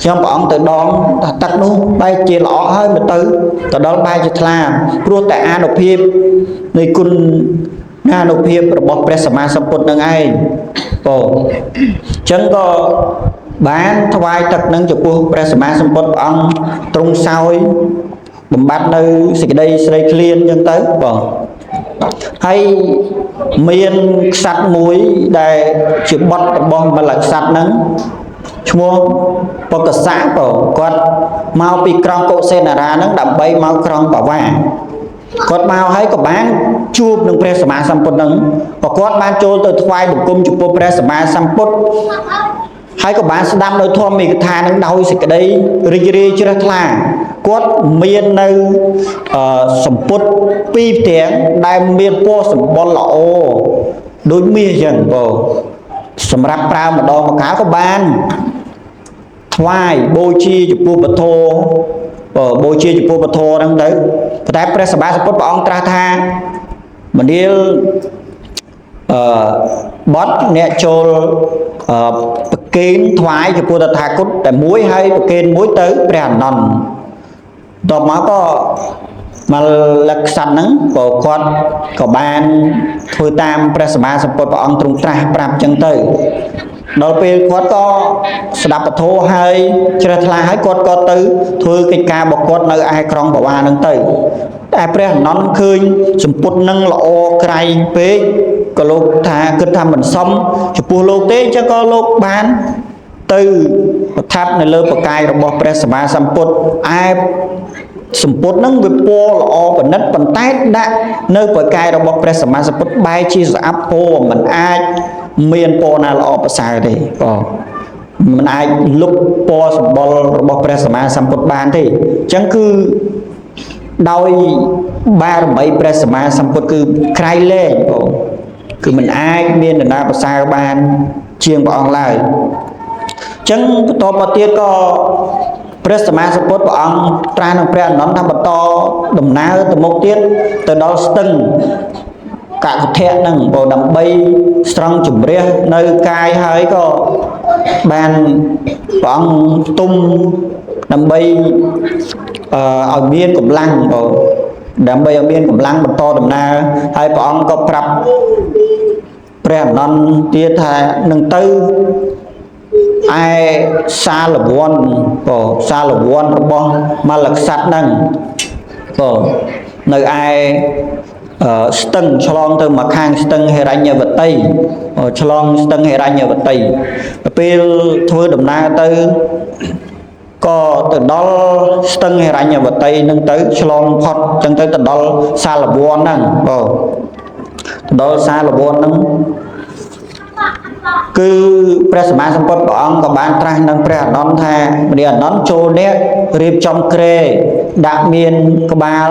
ខ្ញុំព្រះអង្គទៅដងថាទឹកនោះបែរជាល្អហើយមកទៅទៅដល់បែរជាថ្លាព្រោះតែអានុភាពនៃគុណអានុភាពរបស់ព្រះសម្មាសម្ពុទ្ធនឹងឯងបងអញ្ចឹងក៏បានថ្វាយទឹកនឹងចំពោះព្រះសម្មាសម្ពុទ្ធព្រះអង្គទ្រង់សោយបំបត្តិនៅសេចក្តីស្រីឃ្លានអញ្ចឹងទៅបងហើយមានក្សត្រមួយដែលជាបុត្ររបស់មលក្សត្រហ្នឹងឈ្មោះបកសៈបងគាត់មកពីក្រុងកុសិនារាហ្នឹងដើម្បីមកក្រុងបាវ៉ាគាត់មកហើយក៏បានជួបនឹងព្រះសម្មាសម្ពុទ្ធហ្នឹងក៏គាត់បានចូលទៅថ្វាយបង្គំចំពោះព្រះសម្មាសម្ពុទ្ធហើយក៏បានស្ដាប់នៅធម៌មេកថានឹងដោយសេចក្តីរីករាយជ្រះថ្លាគាត់មាននៅសម្ពុតពីរផ្ទាំងដែលមានពណ៌សម្បុរល្អដូចមាសអញ្ចឹងបងសម្រាប់ប្រើម្ដងម្កាលក៏បានថ្វាយបូជាចំពោះពធបូជាចំពោះពធហ្នឹងទៅប៉ុន្តែព្រះសម្មាសម្ពុទ្ធព្រះអង្គត្រាស់ថាមនាលបត់អ្នកចូលប្រគេនថ្វាយចំពោះតថាគតតែមួយហើយប្រគេនមួយទៅព្រះអនន្តតបមកក៏មលក្សត្រហ្នឹងក៏គាត់ក៏បានធ្វើតាមព្រះសម្មាសម្ពុទ្ធព្រះអង្គទ្រង់ត្រាស់ប្រាប់ចឹងទៅដល់ពេលគាត់ក៏ស្ដាប់ពធហើយជ្រះថ្លាហើយគាត់ក៏ទៅធ្វើកិច្ចការរបស់គាត់នៅឯក្រុងបវ៉ាហ្នឹងទៅតែព្រះអនន្តឃើញសម្ពុតនឹងល្អក្រៃពេកក៏លោកថាគិតថាមិនសមចំពោះលោកទេអញ្ចឹងក៏លោកបានទៅប្រថាប់នៅលើប្រកាយរបស់ព្រះសម្មាសម្ពុទ្ធឯសម្ពុតនឹងវាពណ៌ល្អប្រណិតប៉ុន្តែដាក់នៅប្រកាយរបស់ព្រះសម្មាសម្ពុទ្ធបែរជាស្អាប់ពណ៌មិនអាចមានពណ៌ណាល្អប្រសើរទេបងមិនអាចលុបពណ៌សម្បុររបស់ព្រះសម្មាសម្ពុទ្ធបានទេអញ្ចឹងគឺដោយបារមីព្រះសម្មាសម្ពុទ្ធគឺក្រៃលែងបងគឺមិនអាចមាននរណាប្រសើរបានជាងព្រះអង្គឡើយអញ្ចឹងបន្តមកទៀតក៏ព្រះសម្មាសម្ពុទ្ធព្រះអង្គត្រាស់នឹងព្រះអនន្តថាបន្តដំណើរទៅមុខទៀតទៅដល់ស្ទឹងកកធៈហ្នឹងបងដើម្បីស្រង់ជំរះនៅកាយហើយក៏បានព្រះអង្គទុំដើម្បីឲ្យមានកម្លាំងបងដើម្បីឲ្យមានកម្លាំងបន្តដំណើរហើយព្រះអង្គក៏ប្រាប់ព្រះអនន្តទៀតថានឹងទៅឯសាលវ័នបងសាលវ័នរបស់មលក្សត្រហ្នឹងបង នៅឯស្ទឹងឆ្លងទៅមកខាងស្ទឹងហិរញ្ញវតីឆ្លងស្ទឹងហិរញ្ញវតីពេលធ្វើដំណើរទៅក៏ទៅដល់ស្ទឹងហិរញ្ញវតីនឹងទៅឆ្លងផុតចឹងទៅទៅដល់សាលវ័នហ្នឹងបងទៅដល់សាលវ័នហ្នឹងគឺព្រះសម្មាសម្ពុទ្ធព្រះអង្គក៏បានត្រាស់នឹងព្រះអនន្តថាមនាអនន្តចូលនេះរៀបចំគ្រែដាក់មានក្បាល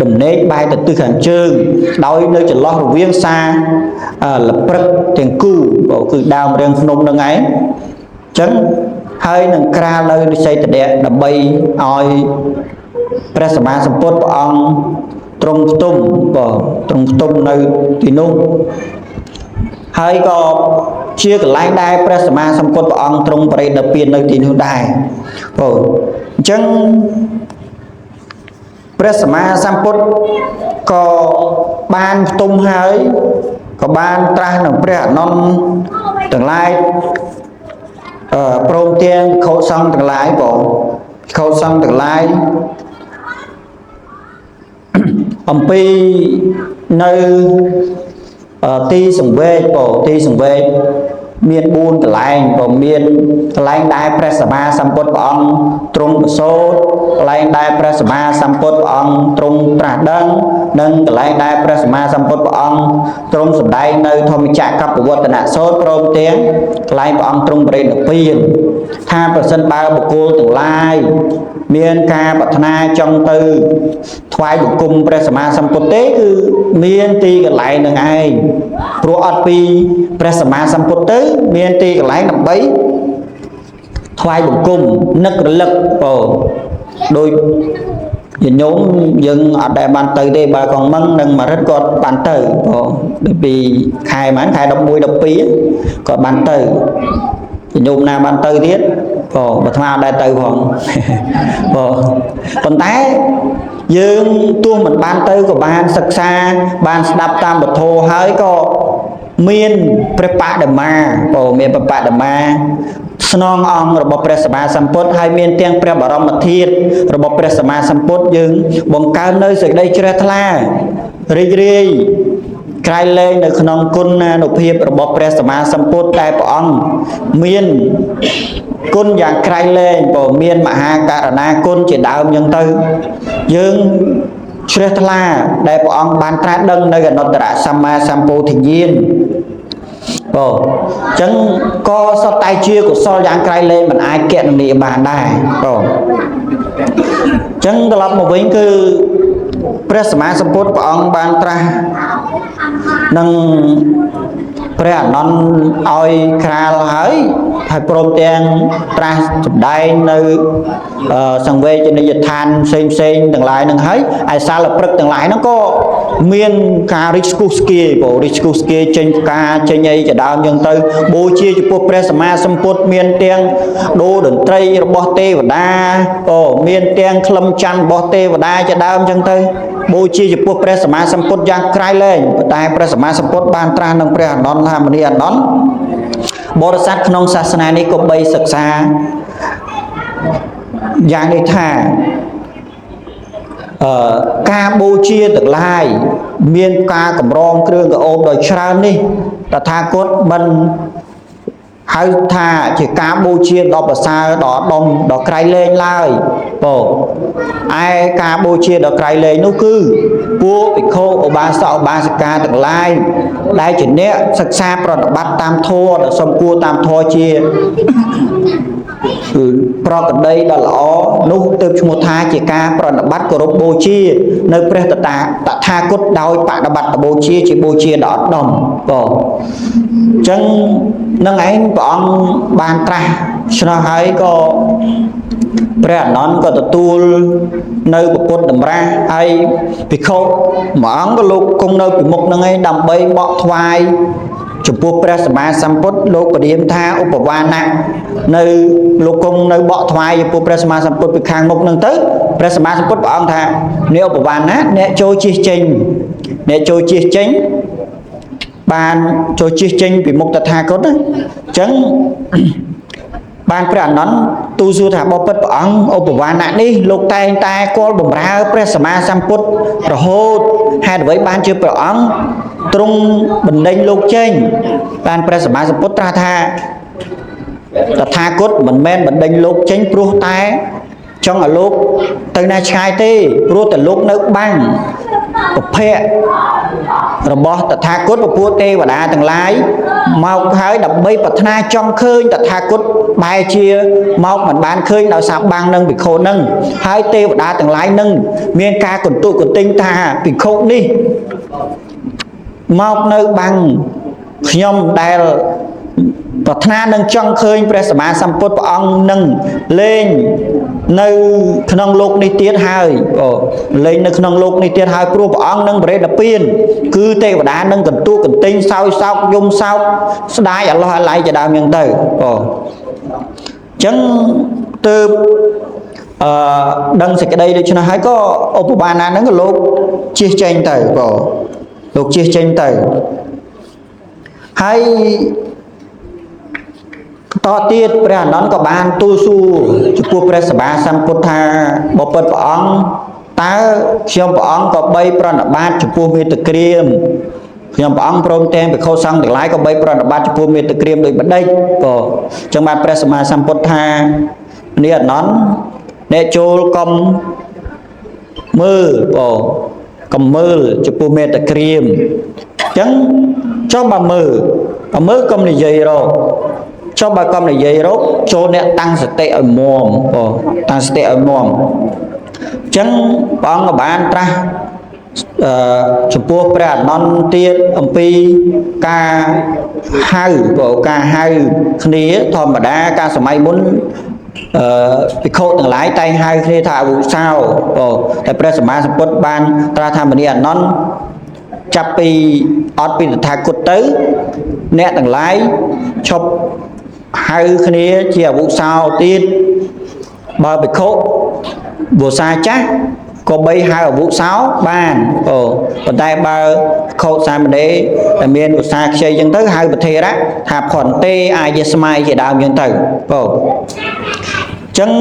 ដំណេកបែរទៅទិសខាងជើងដោយនៅចន្លោះរវាងសាលព្រឹកទាំងគូគឺដើមរាងភ្នំនឹងឯងអញ្ចឹងហើយនឹងក្រាលនៅនិស័យតៈដើម្បីឲ្យព្រះសម្មាសម្ពុទ្ធព្រះអង្គទ្រង់ផ្ទុំបងទ្រង់ផ្ទុំនៅទីនោះហើយក៏ជាកន្លែងដែលព្រះសម្មាសម្ពុទ្ធព្រះអង្គទ្រង់បរិនិព្វាននៅទីនោះដែរបងអញ្ចឹងព្រះសម្មាសម្ពុទ្ធក៏បានផ្ទុំហើយក៏បានត្រាស់នឹងព្រះអនន្តទាំងឡាយព្រមទាំងខោសង្ឃទាំងឡាយបងខោសង្ឃទាំងឡាយអំពីនៅទីសង្វេគបងទីសង្វេគមាន4កន្លែងបងមានកន្លែងដែលព្រះសម្មាសម្ពុទ្ធព្រះអង្គទ្រង់ប្រសូតកន្លែងដែលព្រះសម្មាសម្ពុទ្ធព្រះអង្គទ្រង់ត្រាស់ដឹងនិងកន្លែងដែលព្រះសម្មាសម្ពុទ្ធព្រះអង្គទ្រង់សម្ដែងនៅធម្មចក្រកបវត្តនសូត្រព្រមទាំងកន្លែងព្រះអង្គទ្រង់បរិនិព្វានថាប្រសិនបើបុគ្គលទាំងឡាយមានការប្រាថ្នាចង់ទៅថ្វាយបង្គំព្រះសម្មាសម្ពុទ្ធទេគឺមានទីកន្លែងនឹងឯងព្រោះអត់ពីព្រះសម្មាសម្ពុទ្ធទៅមានទីកន្លែងដើម្បីថ្វាយបង្គំនឹករលឹកបងដោយញោមយើងអត់ដែលបានទៅទេបើកងមឹងនិងមរិទ្ធគាត់បានទៅបងដូចពីខែហ្មងខែ11 12គាត់បានទៅញោមណាបានទៅទៀតបងបើអាត្មាអត់ដែលទៅផងបងប៉ុន្តែយើងទោះមិនបានទៅក៏បានសិក្សាបានស្ដាប់តាមពធហើយក៏មានព្រះបដិមាបងមានព្រះបដិមាស្នងអង្គរបស់ព្រះសម្មាសម្ពុទ្ធហើយមានទាំងព្រះបរមធាតុរបស់ព្រះសម្មាសម្ពុទ្ធយើងបង្កើននៅសេចក្តីជ្រះថ្លារីករាយក្រៃលែងនៅក្នុងគុណានុភាពរបស់ព្រះសម្មាសម្ពុទ្ធតែព្រះអង្គមានគុណយ៉ាងក្រៃលែងបើមានមហាករណាគុណជាដើមយ៉ាងទៅយើងជ្រះថ្លាដែលព្រះអង្គបានត្រាស់ដឹងនៅអនុត្តរសម្មាសម្ពោធិញ្ញាណបងអញ្ចឹងក៏សុទ្ធតែជាកុសលយ៉ាងក្រៃលែងមិនអាចគណនាបានដែរបងអញ្ចឹងត្រឡប់មកវិញគឺព្រះសម្មាសម្ពុទ្ធព្រះអង្គបានត្រាស់នឹងព្រះអនន្តឲ្យក្រាលហើយហើយព្រមទាំងត្រាស់សម្ដែងនៅសង្វេជនីយដ្ឋានផ្សេងផ្សេងទាំងឡាយនឹងហើយឯសាលព្រឹកទាំងឡាយហ្នឹងក៏មានការរិចស្គុះស្គាយបងរិចស្គុះស្គាយចេញផ្កាចេញអីជាដើមចឹងទៅបូជាចំពោះព្រះសម្មាសម្ពុទ្ធមានទាំងដូរតន្ត្រីរបស់ទេវតាអូមានទាំងក្លឹមច័ន្ទរបស់ទេវតាជាដើមចឹងទៅបូជាចំពោះព្រះសម្មាសម្ពុទ្ធយ៉ាងក្រៃលែងប៉ុន្តែព្រះសម្មាសម្ពុទ្ធបានត្រាស់នឹងព្រះអនន្តថាមនីអនន្តបរិស័ទក្នុងសាសនានេះក៏បីសិក្សាយ៉ាងនេះថាការបូជាទាំងឡាយមានការកម្រងគ្រឿងក្រអូបដោយច្រើននេះតថាគតមិនហៅថាជាការបូជាដ៏ប្រសើរដ៏ដុំដ៏ក្រៃលែងឡើយបងឯការបូជាដ៏ក្រៃលែងនោះគឺពួកភិក្ខុឧបាសកឧបាសិកាទាំងឡាយដែលជាអ្នកសិក្សាប្រតិបត្តិតាមធម៌ដ៏សំគួរតាមធម៌ជាគឺប្រកដីដ៏ល្អនោះទើបឈ្មោះថាជាការប្រតិបត្តិគោរពបូជានៅព្រះតថាគតដោយបដិបត្តិបូជាជាបូជាដ៏ឧត្តមបងអញ្ចឹងនឹងឯងព្រះអង្គបានត្រាស់ឆ្នោះហើយក៏ព្រះអនន្តក៏ទទួលនៅពុទ្ធតម្រាស់ហើយភិក្ខុមួយអង្គក៏លោកគង់នៅពីមុខនឹងឯងដើម្បីបកថ្វាយចំពោះព្រះសម្មាសម្ពុទ្ធលោកព្រាមថាឧបវាណៈនៅលោកគង់នៅបកថ្វាយចំពោះព្រះសម្មាសម្ពុទ្ធពីខាងមុខនឹងទៅព្រះសម្មាសម្ពុទ្ធព្រះអង្គថានេះឧបវាណៈអ្នកចូលជិះចេញអ្នកចូលជិះចេញបានចូលជិះចេញពីមុខតថាគតណាអញ្ចឹងបានព្រះអនន្ត ទូលសួរថាបបិទ្ធព្រះអង្គឧបវាណៈនេះលោកតែងតែគាល់បំរើព្រះសម្មាសម្ពុទ្ធរហូតហេតុអ្វីបានជាព្រះអង្គទ្រង់បណ្ដេញលោកចេញបានព្រះសម្មាសម្ពុទ្ធត្រាស់ថាតថាគតមិនមែនបណ្ដេញលោកចេញព្រោះតែចង់ឲ្យលោកទៅណាឆ្ងាយទេព្រោះតែលោកនៅបាំងពភៈរបស់តថាគតពពួកទេវតាទាំងឡាយមកហើយដើម្បីប្រាថ្នាចង់ឃើញតថាគតបែរជាមកមិនបានឃើញដោយសារបាំងនឹងភិក្ខុនឹងហើយទេវតាទាំងឡាយនឹងមានការកន្ទុកន្ទិញថាភិក្ខុនេះមកនៅបាំងខ្ញុំដែលប្រាថ្នានឹងចង់ឃើញព្រះសម្មាសម្ពុទ្ធព្រះអង្គនឹងលែងនៅក្នុងលោកនេះទៀតហើយអូលែងនៅក្នុងលោកនេះទៀតហើយព្រោះព្រះអង្គនឹងបរិនិព្វានគឺទេវតានឹងកន្ទុកន្ទិញសោយសោកយំសោកស្ដាយអឡោះអាល័យជាដើមយ៉ាងទៅអូអញ្ចឹងទើបដឹងសេចក្តីដូច្នេះហើយក៏ឧបបាណាហ្នឹងក៏លោកជៀសចេញទៅបងលោកជៀសចេញទៅហើយតទៀតព្រះអានន្ទក៏បានទូលសួរចំពោះព្រះសម្មាសម្ពុទ្ធថាបបិទ្ធព្រះអង្គតើខ្ញុំព្រះអង្គក៏បីប្រណិប័តចំពោះមេត្តាក្រៀមខ្ញុំព្រះអង្គព្រមទាំងភិក្ខុសង្ឃទាំងឡាយក៏បីប្រណិប័តចំពោះមេត្តាក្រៀមដូចម្ដេចក៏ចឹងបានព្រះសម្មាសម្ពុទ្ធថានេះអានន្ទអ្នកចូលកុំមើលបងកុំមើលចំពោះមេត្តាក្រៀមចឹងចុះបើមើលបើមើលកុំនិយាយរកចុះបើកុំនិយាយរកចូលអ្នកតាំងសតិឲ្យមាំបងតាំងសតិឲ្យមាំអញ្ចឹងព្រះអង្គក៏បានត្រាស់ចំពោះព្រះអានន្ទទៀតអំពីការហៅបងការហៅគ្នាធម្មតាការសម័យមុនភិក្ខុទាំងឡាយតែងហៅគ្នាថាអវុសោបងតែព្រះសម្មាសម្ពុទ្ធបានត្រាស់ថាមនីអានន្ទចាប់ពីអត់ពីតថាគតទៅអ្នកទាំងឡាយឈប់ហៅគ្នាជាអវុសោទៀតបើភិក្ខុវោសាចាស់ក៏បីហៅអវុសោបានអូប៉ុន្តែបើភិក្ខុសាមណេរដែលមានឧស្សាហ៍ខ្ចីចឹងទៅហៅប្រធេរៈថាផនទេអាយស្មៃជាដើមចឹងទៅអូចឹង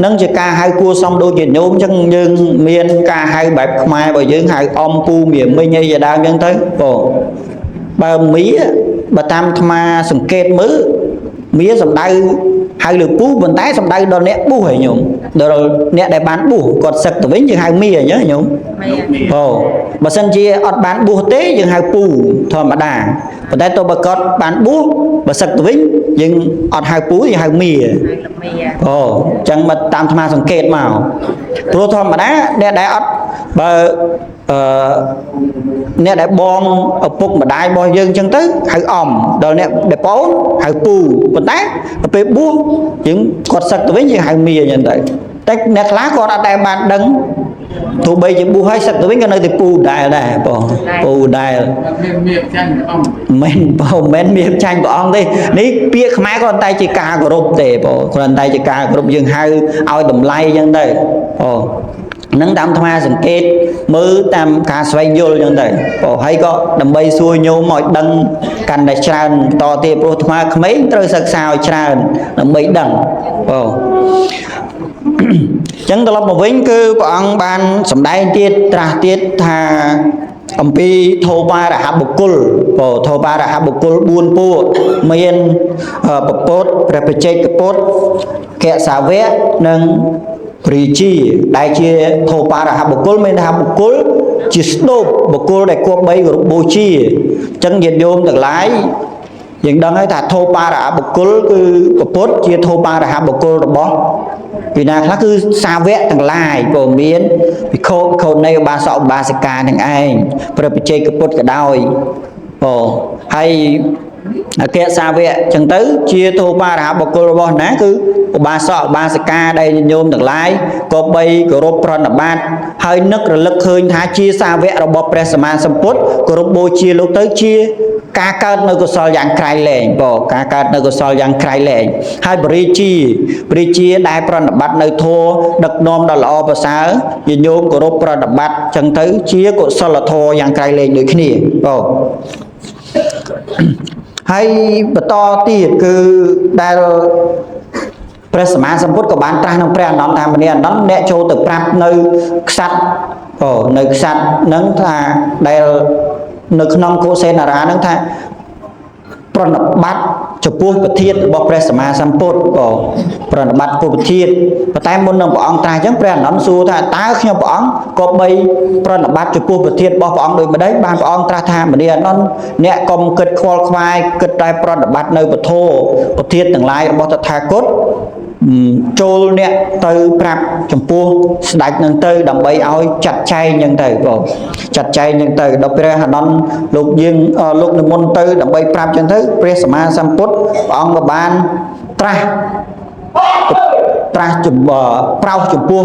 នឹងជាការហៅគួសមដូចជាញោមចឹងយើងមានការហៅបែបខ្មែរបើយើងហៅអំពូមាមិញអីជាដើមចឹងទៅអូបើមីបើតាមអាត្មាសង្កេតមើលមាសំដៅហៅលើពូប៉ុន្តែសំដៅដល់អ្នកបួសហ៎ញោមដល់អ្នកដែលបានបួសគាត់សឹកទៅវិញយើងហៅមាអញ្ចឹងញោមអូបើសិនជាអត់បានបួសទេយើងហៅពូធម្មតាប៉ុន្តែទោះបើគាត់បានបួសបើសឹកទៅវិញយើងអត់ហៅពូយើងហៅមាអូអញ្ចឹងមកតាមអាត្មាសង្កេតមកព្រោះធម្មតាអ្នកដែលអត់បើអ្នកដែលបងឪពុកម្ដាយរបស់យើងអញ្ចឹងទៅហៅអំដល់អ្នកដែលប្អូនហៅពូប៉ុន្តែដល់ពេលបួសយើងគាត់សឹកទៅវិញយើងហៅមាអញ្ចឹងទៅតែអ្នកខ្លះគាត់អត់ដែលបានដឹងទោះបីជាបួសហើយសឹកទៅវិញក៏នៅតែពូដែរដែរបងពូដែរមិនបងមិនមានចាញ់ព្រះអង្គទេនេះពាក្យខ្មែរគ្រាន់តែជាការគោរពទេបងគ្រាន់តែជាការគោរពយើងហៅឲ្យតម្លៃអញ្ចឹងទៅអូនឹងតាមអាត្មាសង្កេតមើលតាមការស្វែងយល់អញ្ចឹងទៅបងហើយក៏ដើម្បីសួរញោមឲ្យដឹងកាន់តែច្រើនបន្តទៀតព្រោះអាត្មាក្មេងត្រូវសិក្សាឲ្យច្រើនដើម្បីដឹងបងអញ្ចឹងត្រឡប់មកវិញគឺព្រះអង្គបានសម្ដែងទៀតត្រាស់ទៀតថាអំពីធោបារហបុគ្គលបងធោបារហបុគ្គល4ពួកមានពពុទ្ធព្រះបច្ចេកពុទ្ធកសាវៈនិងរាជាដែលជាធោបារហបុគ្គលមានថាបុគ្គលជាស្ដូបបុគ្គលដែលគប្បីគោរពបូជាអញ្ចឹងញាតិញោមទាំងឡាយយើងដឹងហើយថាធោបារហបុគ្គលគឺពុទ្ធជាធោបារហបុគ្គលរបស់ពីណាខ្លះគឺសាវកទាំងឡាយព្រោះមានភិក្ខុភិក្ខុនីឧបាសកឧបាសិកានឹងឯងព្រះបច្ចេកពុទ្ធក៏ដោយអូហើយអគ្គសាវកចឹងទៅជាធោបារហបុគ្គលរបស់ណាគឺឧបាសកឧបាសិកាដែលញោមទាំងឡាយក៏បីគោរពប្រណិប័តហើយនឹករលឹកឃើញថាជាសាវករបស់ព្រះសម្មាសម្ពុទ្ធគោរពបូជាលោកទៅជាការកើតនៅកុសលយ៉ាងក្រៃលែងបងការកើតនៅកុសលយ៉ាងក្រៃលែងហើយបរិជាបរិជាដែលប្រណិប័តនៅធម៌ដឹកនាំដល់ល្អប្រសើរញាតិញោមគោរពប្រណិប័តចឹងទៅជាកុសលធម៌យ៉ាងក្រៃលែងដូចគ្នាបងហើយបន្តទៀតគឺដែល ព្រះសម្មាសម្ពុទ្ធក៏បានត្រាស់នឹងព្រះអនន្តថាមនីអនន្តអ្នកចូលទៅប្រាប់នៅក្សត្រអូនៅក្សត្រនឹងថាដែលនៅក្នុងកុសេនារានឹងថាប្រណិប័តចំពោះប្រធានរបស់ព្រះសម្មាសម្ពុទ្ធបងប្រណិប័តពោះប្រធានប៉ុន្តែមុននឹងព្រះអង្គត្រាស់អញ្ចឹងព្រះអនន្តសួរថាតើខ្ញុំព្រះអង្គក៏បីប្រណិប័តចំពោះប្រធានរបស់ព្រះអង្គដូចម្ដេចបានព្រះអង្គត្រាស់ថាមនីអនន្តអ្នកកុំគិតខ្វល់ខ្វាយគិតតែប្រណិប័តនៅពធប្រធានទាំងឡាយរបស់តថាគតចូលអ្នកទៅប្រាប់ចំពោះស្ដេចនឹងទៅដើម្បីឲ្យចាត់ចែងអញ្ចឹងទៅបងចាត់ចែងអញ្ចឹងទៅដល់ព្រះអនន្តលោកយើងលោកនិមន្តទៅដើម្បីប្រាប់អញ្ចឹងទៅព្រះសម្មាសម្ពុទ្ធព្រះអង្គក៏បានត្រាស់ចំប្រោសចំពោះ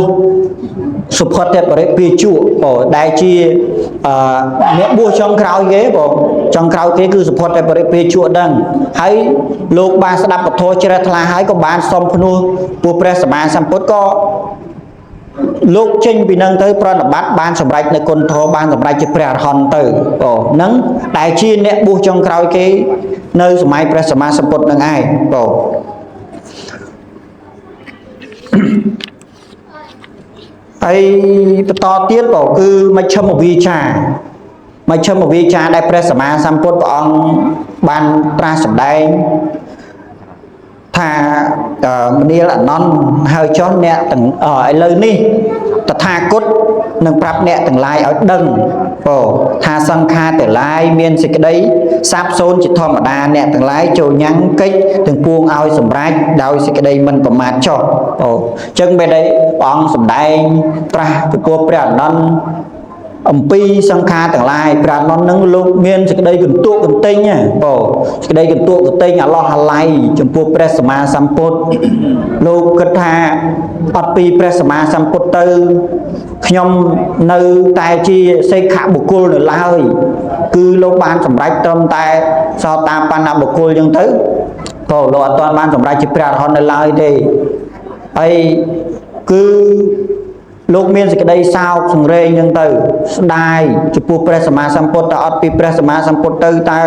សុផតបរិពាជក់បងដែលជាអ្នកបួសចុងក្រោយគេបងចុងក្រោយគេគឺសុផតបរិពាជក់ដឹងហើយលោកបានស្ដាប់ពធជ្រះថ្លាហើយក៏បានសុំភ្នោះពោះព្រះសម្មាសម្ពុទ្ធក៏លោកចេញពីនឹងទៅប្រណិប័តបានសម្រេចនៅគុណធម៌បានសម្រេចជាព្រះអរហន្តទៅបងនឹងដែលជាអ្នកបួសចុងក្រោយគេនៅសម័យព្រះសម្មាសម្ពុទ្ធនឹងឯងបងហើយបន្តទៀតបងគឺមជ្ឈិមវិជ្ជាមជ្ឈិមវិជ្ជាដែលព្រះសម្មាសម្ពុទ្ធព្រះអង្គបានត្រាស់សម្ដែងថាមនាលអនន្តហើយចុះអ្នកទាំងឥឡូវនេះតថាគតនឹងប្រាប់អ្នកទាំងឡាយឲ្យដឹងបងថាសង្ខារទាំងឡាយមានសេចក្តីសាបសូន្យជាធម្មតាអ្នកទាំងឡាយចូលញ៉ាំងកិច្ចទាំងពួងឲ្យសម្រេចដោយសេចក្តីមិនប្រមាទចុះបងអញ្ចឹងបែរដែលព្រះអង្គសម្ដែងត្រាស់ចំពោះព្រះអនន្តអំពីសង្ខារទាំងឡាយព្រះអនន្តនឹងលោកមានសេចក្តីកន្ទក់កន្ទិញបងសេចក្តីកន្ទក់កន្ទិញអាឡោះអាល័យចំពោះព្រះសម្មាសម្ពុទ្ធលោកគិតថាអត់ពីព្រះសម្មាសម្ពុទ្ធទៅខ្ញុំនៅតែជាសេខបុគ្គលនៅឡើយគឺលោកបានសម្រេចត្រឹមតែសោតាបណ្ណបុគ្គលអញ្ចឹងទៅក៏លោកអត់ទាន់បានសម្រេចជាព្រះអរហន្តនៅឡើយទេហើយគឺលោកមានសេចក្តីសោកសង្រេងអញ្ចឹងទៅស្ដាយចំពោះព្រះសម្មាសម្ពុទ្ធតើអត់ពីព្រះសម្មាសម្ពុទ្ធទៅតើ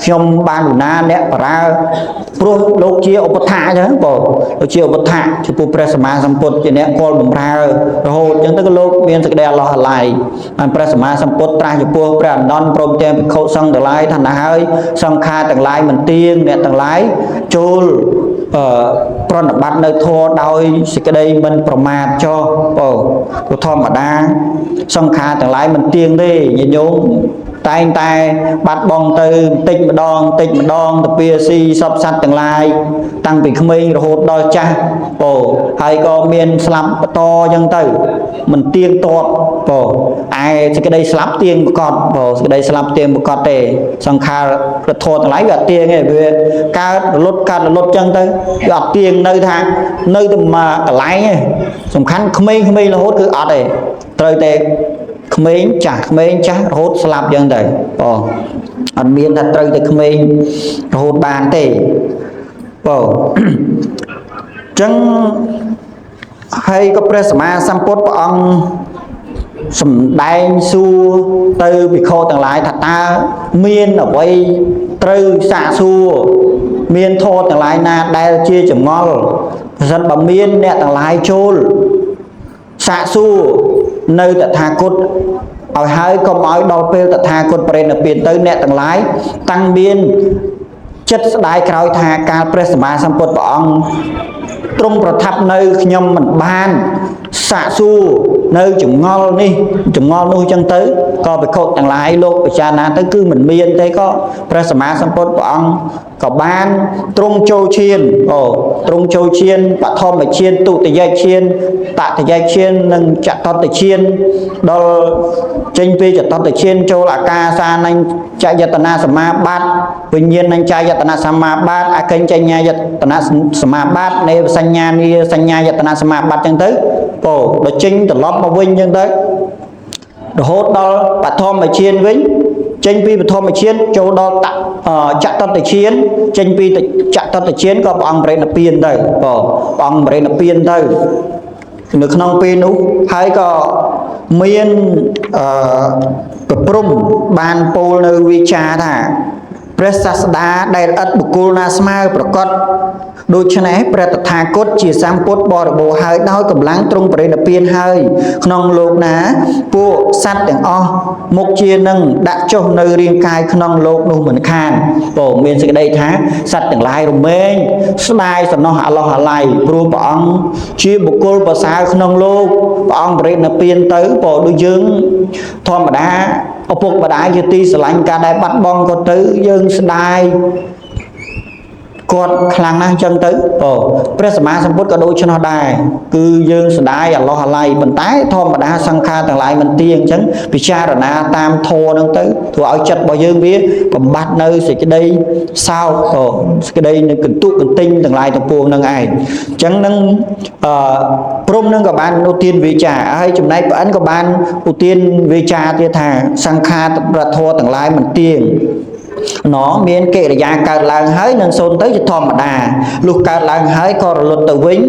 ខ្ញុំបាននរណាអ្នកបរើព្រោះលោកជាឧបថាអញ្ចឹងបងលោកជាឧបថាចំពោះព្រះសម្មាសម្ពុទ្ធជាអ្នកគល់បំរើរហូតអញ្ចឹងទៅក៏លោកមានសេចក្តីអាឡោះអាល័យបានព្រះសម្មាសម្ពុទ្ធត្រាស់ចំពោះព្រះអនន្តព្រមទាំងភិក្ខុសង្ឃទាំងឡាយថាណាហើយសង្ខារទាំងឡាយមិនទៀងអ្នកទាំងឡាយចូលប្រណិប័តនៅធម៌ដោយសេចក្តីមិនប្រមាទចុះបងព្រោះធម្មតាសង្ខារទាំងឡាយមិនទៀងទេញាតិញោមតែងតែបាត់បង់ទៅបន្តិចម្ដងបន្តិចម្ដងទៅពាស៊ីសពសត្វទាំងឡាយតាំងពីក្មេងរហូតដល់ចាស់បងហើយក៏មានស្លាប់បន្តអញ្ចឹងទៅមិនទៀងទាត់បងឯសេចក្តីស្លាប់ទៀងប្រកបបងសេចក្តីស្លាប់ទៀងប្រកបទេសង្ខារធម៌ទាំងឡាយវាអត់ទៀងទេវាកើតរលត់កើតរលត់អញ្ចឹងទៅវាអត់ទៀងនៅថានៅតែមកកន្លែងទេសំខាន់ក្មេងៗរហូតគឺអត់ទេត្រូវតែក្មេងចាស់ក្មេងចាស់រហូតស្លាប់យ៉ាងទៅបងអត់មានថាត្រូវតែក្មេងរហូតបានទេបងចឹងហើយក៏ព្រះសម្មាសម្ពុទ្ធព្រះអង្គសម្ដែងសួរទៅភិក្ខុទាំងឡាយថាតើមានអ្វីត្រូវសាកសួរមានធម៌ទាំងឡាយណាដែលជាចម្ងល់ប្រសិនបើមានអ្នកទាំងឡាយចូលសាកសួរនៅតថាគតឲ្យហើយកុំឲ្យដល់ពេលតថាគតបរិនិព្វានទៅអ្នកទាំងឡាយតាំងមានចិត្តស្ដាយក្រោយថាកាលព្រះសម្មាសម្ពុទ្ធព្រះអង្គទ្រង់ប្រថាប់នៅខ្ញុំមិនបានសាកសួរនៅចម្ងល់នេះចម្ងល់នោះចឹងទៅក៏ភិក្ខុទាំងឡាយលោកពិចារណាទៅគឺមិនមានទេក៏ព្រះសម្មាសម្ពុទ្ធព្រះអង្គក៏បានទ្រង់ចូលឈានអូទ្រង់ចូលឈានបឋមឈានទុតិយឈានតតិយឈាននិងចតុតឈានដល់ចេញពីចតុតឈានចូលអាកាសានញ្ចយតនាសមាបត្តិវិញ្ញាណញ្ចយតនាសមាបត្តិអកិញ្ចញ្ញាយតនាសមាបត្តិនេសញ្ញានីសញ្ញាយតនាសមាបត្តិចឹងទៅពោដល់ចេញត្រឡប់មកវិញចឹងទៅរហូតដល់បឋមឈានវិញចេញពីបឋមឈានចូលដល់ចតុតឈានចេញពីចតុតឈានក៏ព្រះអង្គបរិនិព្វានទៅបងព្រះអង្គបរិនិព្វានទៅនៅក្នុងពេលនោះហើយក៏មានប្រព្រំបានពោលនៅវិចារថា ព្រះសាស្តាដែលឥតបុគ្គលណាស្មើប្រកបដូច្នេះព្រះតថាគតជាសម្ពុទ្ធបរិបូរណ៍ហើយដោយកម្លាំងទ្រង់បរិនិព្វានហើយក្នុងលោកណាពួកសត្វទាំងអស់មុខជានឹងដាក់ចុះនៅរាងកាយក្នុងលោកនោះមិនខានពោមានសេចក្តីថាសត្វទាំងឡាយរមែងស្ដាយសំណោះអាឡោះអាល័យព្រោះព្រះអង្គជាបុគ្គលប្រសើរក្នុងលោកព្រះអង្គបរិនិព្វានទៅពោដូចយើងធម្មតាឪពុកម្ដាយជាទីស្រឡាញ់ការដែលបាត់បង់ក៏ទៅយើងស្ដាយគាត់ខ្លាំងណាស់អញ្ចឹងទៅអូព្រះសម្មាសម្ពុទ្ធក៏ដូច្នោះដែរគឺយើងស្ដាយអាឡោះអាល័យប៉ុន្តែធម្មតាសង្ខារទាំងឡាយមិនទៀងអញ្ចឹងពិចារណាតាមធម៌ហ្នឹងទៅធ្វើឲ្យចិត្តរបស់យើងវាបំបត្តិនៅសេចក្តីសោកអូសេចក្តីនៅកន្ទុកកន្ទិញទាំងឡាយទាំងពួងហ្នឹងឯងអញ្ចឹងនឹងអឺព្រំនឹងក៏បានឧទានវាចាហើយចំណែកប្អិនក៏បានឧទានវាចាទៀតថាសង្ខារធម៌ទាំងឡាយមិនទៀងណមានកិរិយាកើតឡើងហើយនឹងសូន្យទៅជាធម្មតាលុះកើតឡើងហើយក៏រលត់ទៅវិញ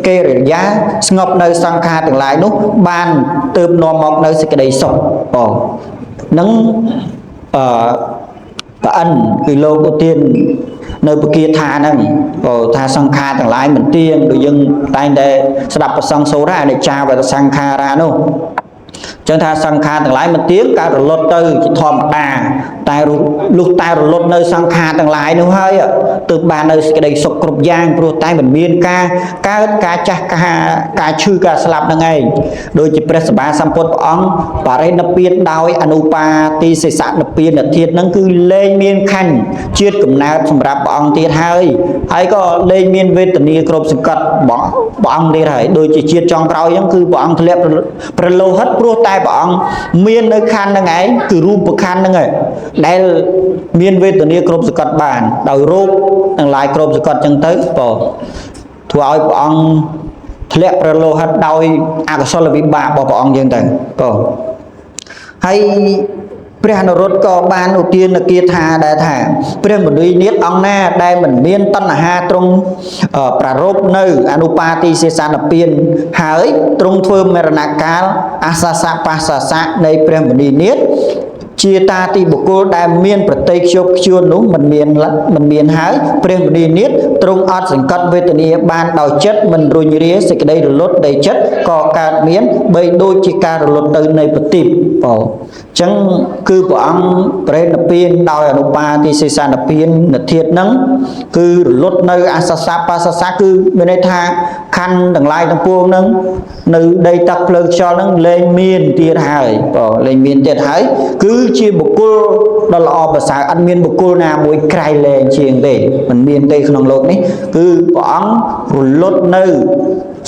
កិរិយាស្ងប់នៅសង្ខារទាំងឡាយនោះបានទើបនាំមកនៅសេចក្តីសុខអូនឹងអឺប្អិនគឺលោកឧទាននៅពគាថាហ្នឹងបើថាសង្ខារទាំងឡាយមិនទៀងដូចយើងតែងតែស្ដាប់ប្រសងសូត្រអនិច្ចាវតសង្ខារានោះចឹងថាសង្ខារទាំងឡាយមិនទៀងកើតរលត់ទៅជាធម្មតាតែលុះតែរលត់នៅសង្ខារទាំងឡាយនោះហើយទើបបាននៅសេចក្តីសុខគ្រប់យ៉ាងព្រោះតែមិនមានការកើតការចាស់ការឈឺការស្លាប់នឹងឯងដូចជាព្រះសម្មាសម្ពុទ្ធព្រះអង្គបរិនិព្វានដោយអនុបាទីសិសនិព្វានធាតុនឹងគឺលែងមានខណ្ឌជាតិកំណើតសម្រាប់ព្រះអង្គទៀតហើយហើយក៏លែងមានវេទនាគ្រប់សង្កត់ព្រះអង្គទៀតហើយដូចជាជាតិចុងក្រោយហ្នឹងគឺព្រះអង្គធ្លាក់ប្រលោហិតព្រោះតែព្រះអង្គមាននៅខណ្ឌហ្នឹងឯងគឺរូបខណ្ឌហ្នឹងឯងដែលមានវេទនាគ្រប់សកត់បានដោយរោគទាំងឡាយគ្រប់សកត់ចឹងទៅបើធ្វើឲ្យព្រះអង្គធ្លាក់ប្រលោហិតដោយអកុសលវិបាករបស់ព្រះអង្គចឹងទៅបើហើយព្រះអនុរុទ្ធក៏បានឧទានគាថាដែរថាព្រះមុនីនាថអង្គណាដែលមិនមានតណ្ហាទ្រង់ប្រារព្ធនៅអនុបាទីសេសានពានហើយទ្រង់ធ្វើមរណកាលអសសៈបាសសៈនៃព្រះមុនីនាថជាតាទីបុគ្គលដែលមានប្រតិខ្ជាប់ខ្ជួននោះមិនមានហើយព្រះមុនីនាថទ្រង់អត់សង្កត់វេទនាបានដោយចិត្តមិនរុញរាសេចក្តីរលត់នៃចិត្តក៏កើតមានបីដូចជាការរលត់ទៅនៃប្រទីបបងចឹងគឺព្រះអង្គប្រេណពានដោយអនុបាទីសេសានពានធាតុហ្នឹងគឺរលត់នៅអសសៈបាសសៈគឺមានន័យថាខណ្ឌទាំងឡាយទាំងពួងហ្នឹងនៅដីទឹកភ្លើងខ្យល់ហ្នឹងលែងមានទៀតហើយបងលែងមានទៀតហើយគឺជាបុគ្គលដ៏ល្អប្រសើរអត់មានបុគ្គលណាមួយក្រៃលែងជាងទេមិនមានទេក្នុងលោកនេះគឺព្រះអង្គរលត់នៅ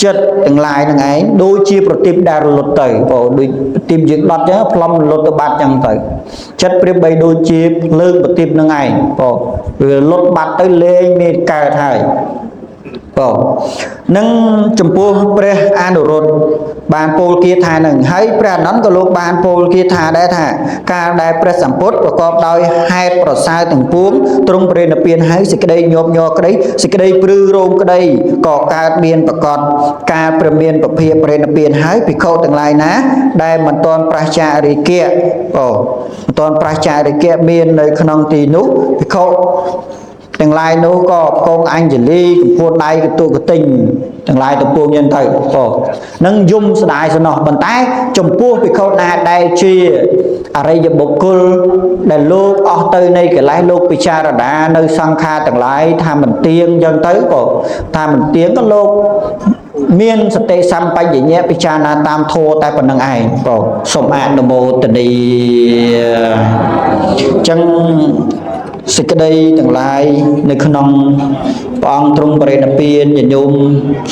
ចិត្តទាំងឡាយហ្នឹងឯងដូចជាប្រទីបដែលរលត់ទៅបងដូចប្រទីបយើងដុតចឹងផ្លុំរលត់ទៅបាត់ចឹងទៅចិត្តប្រៀបបីដូចជាភ្លើងប្រទីបហ្នឹងឯងបងវារលត់បាត់ទៅលែងមានកើតហើយបងនឹងចំពោះព្រះអនុរុទ្ធបានពោលគាថានឹងហើយព្រះអនន្តក៏លោកបានពោលគាថាដែរថាកាលដែលព្រះសម្ពុទ្ធប្រកបដោយហេតុប្រសើរទាំងពួងទ្រង់បរិនិព្វានហើយសេចក្តីញាប់ញ័រក្តីសេចក្តីព្រឺរោមក្តីក៏កើតមានប្រកបការព្រះមានពភាបរិនិព្វានហើយភិក្ខុទាំងឡាយណាដែលមិនទាន់ប្រឆារិគៈអូមិនទាន់ប្រឆារិគៈមាននៅក្នុងទីនោះភិក្ខុទាំងឡាយនោះក៏កងអញ្ជលីកម្ពូលដៃកតុកទិញទាំងឡាយទាំងពួងយ៉ាងទៅអូនឹងយំស្ដាយសំណោះប៉ុន្តែចំពោះភិក្ខុណាដែលជាអរិយបុគ្គលដែលលោកអស់ទៅនៃកិលេសលោកពិចារណានៅសង្ខារទាំងឡាយថាមិនទៀងយ៉ាងទៅក៏ថាមិនទៀងក៏លោកមានសតិសម្បជញ្ញៈពិចារណាតាមធម៌តែប៉ុណ្្នឹងឯងបងសូមអនុមោទនាអញ្ចឹងសេចក្តីទាំងឡាយនៅក្នុងព្រះអង្គទ្រង់បរិនិព្វានញាតិញោម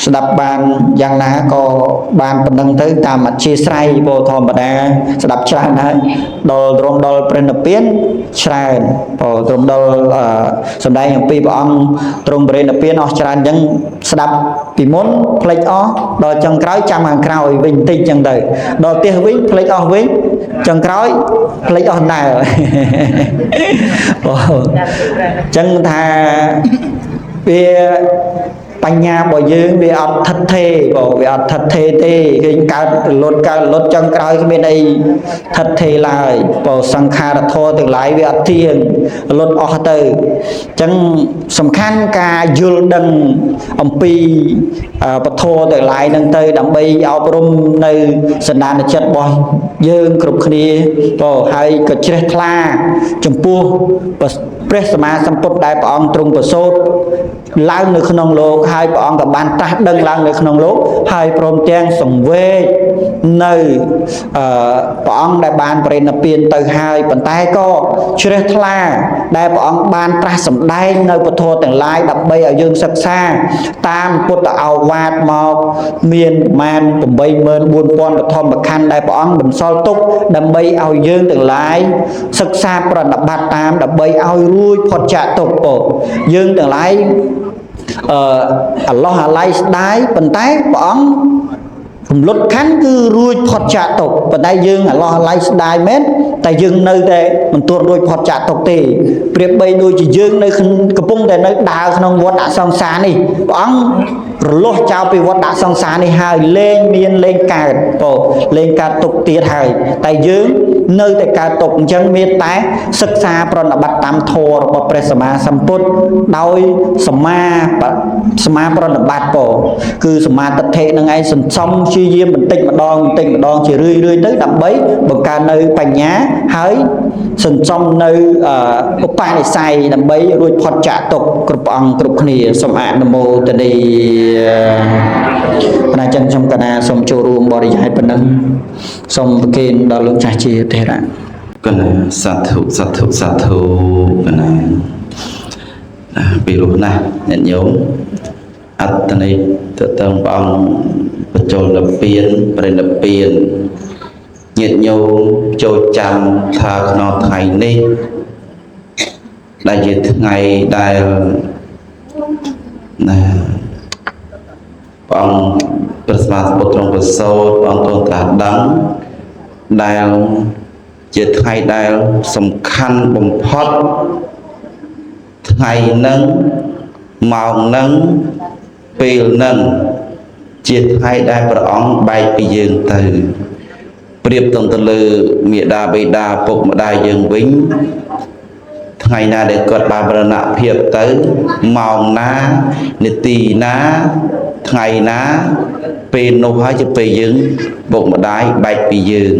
ស្ដាប់បានយ៉ាងណាក៏បានប៉ុណ្ណឹងទៅតាមអធិស្រ័យព្រោះធម្មតាស្ដាប់ច្រើនហើយដល់ទ្រង់ដល់ព្រះនិព្វានច្រើនព្រោះទ្រង់ដល់សម្ដែងអំពីព្រះអង្គទ្រង់បរិនិព្វានអស់ច្រើនអញ្ចឹងស្ដាប់ពីមុនភ្លេចអស់ដល់ចុងក្រោយចាំខាងក្រោយវិញបន្តិចអញ្ចឹងទៅដល់ផ្ទះវិញភ្លេចអស់វិញចុងក្រោយភ្លេចអស់ដែរបងអញ្ចឹងថាវា បញ្ញារបស់យើងវាអត់ថិតថេរបងវាអត់ថិតថេរទេឃើញកើតរលត់កើតរលត់ចុងក្រោយគ្មានអីថិតថេរឡើយបើសង្ខារធម៌ទាំងឡាយវាអត់ទៀងរលត់អស់ទៅអញ្ចឹងសំខាន់ការយល់ដឹងអំពីពធទាំងឡាយហ្នឹងទៅដើម្បីអប់រំនៅសន្តានចិត្តរបស់យើងគ្រប់គ្នាបងហើយក៏ជ្រះថ្លាចំពោះព្រះសម្មាសម្ពុទ្ធដែលព្រះអង្គទ្រង់ប្រសូតឡើងនៅក្នុងលោកហើយព្រះអង្គក៏បានត្រាស់ដឹងឡើងនៅក្នុងលោកហើយព្រមទាំងសង្វេគនៅព្រះអង្គដែលបានបរិនិព្វានទៅហើយប៉ុន្តែក៏ជ្រះថ្លាដែលព្រះអង្គបានត្រាស់សម្ដែងនៅពធទាំងឡាយដើម្បីឲ្យយើងសិក្សាតាមពុទ្ធឱវាទមកមានប្រមាណ 84000 បឋមខណ្ឌដែលព្រះអង្គបន្សល់ទុកដើម្បីឲ្យយើងទាំងឡាយសិក្សាប្រណិប័តតាមដើម្បីឲ្យរួចផុតចាកទុក្ខពោយើងទាំងឡាយអឡោះអាល័យស្ដាយប៉ុន្តែព្រះអង្គរំលត់ខណ្ឌគឺរួចផុតចាកទុក្ខប៉ុន្តែយើងអឡោះអាល័យស្ដាយមែនតែយើងនៅតែមិនទាន់រួចផុតចាកទុក្ខទេប្រៀបបីដូចជាយើងនៅកំពុងតែនៅដើរក្នុងវដ្តសង្សារនេះព្រះអង្គរលាស់ចោលពីវដ្តសង្សារនេះហើយលែងមានលែងកើតពោលែងកើតទុក្ខទៀតហើយតែយើងនៅតែកើតទុក្ខអញ្ចឹងមានតែសិក្សាប្រណិប័តតាមធម៌របស់ព្រះសម្មាសម្ពុទ្ធដោយសមាប្រណិប័តពោគឺសមាទិដ្ឋិនឹងឯងសន្សំព្យាយាមបន្តិចម្ដងបន្តិចម្ដងជារឿយរឿយទៅដើម្បីបង្កើននៅបញ្ញាហើយសន្សំនៅឧបនិស្ស័យដើម្បីរួចផុតចាកទុក្ខគ្រប់អង្គគ្រប់គ្នាសូមអនុមោទនាណាចឹងខ្ញុំកណាសូមចូលរួមបរិយាយប៉ុណ្ណឹងសូមប្រគេនដល់លោកចាស់ជាថេរៈ កណាសាធុសាធុសាធុកណាពីរោះណាស់ញាតិញោមអត្តន័យទៅតឹងព្រះអង្គបញ្ចូលនិព្វានបរិនិព្វានញាតិញោមចូលចាំថាក្នុងថ្ងៃនេះដែលជាថ្ងៃដែលណាព្រះអង្គព្រះសម្មាសម្ពុទ្ធទ្រង់ប្រសូតព្រះអង្គទ្រង់ត្រាស់ដឹងដែលជាថ្ងៃដែលសំខាន់បំផុតថ្ងៃនឹងម៉ោងនឹងពេលនឹងជាថ្ងៃដែលព្រះអង្គបែកពីយើងទៅប្រៀបទៅលើមេដាបេដាពុកម្ដាយយើងវិញថ្ងៃណាដែលគាត់បានមរណភាពទៅម៉ោងណានាទីណាថ្ងៃណាពេលនោះហើយជាពេលយើងពុកម្ដាយបែកពីយើង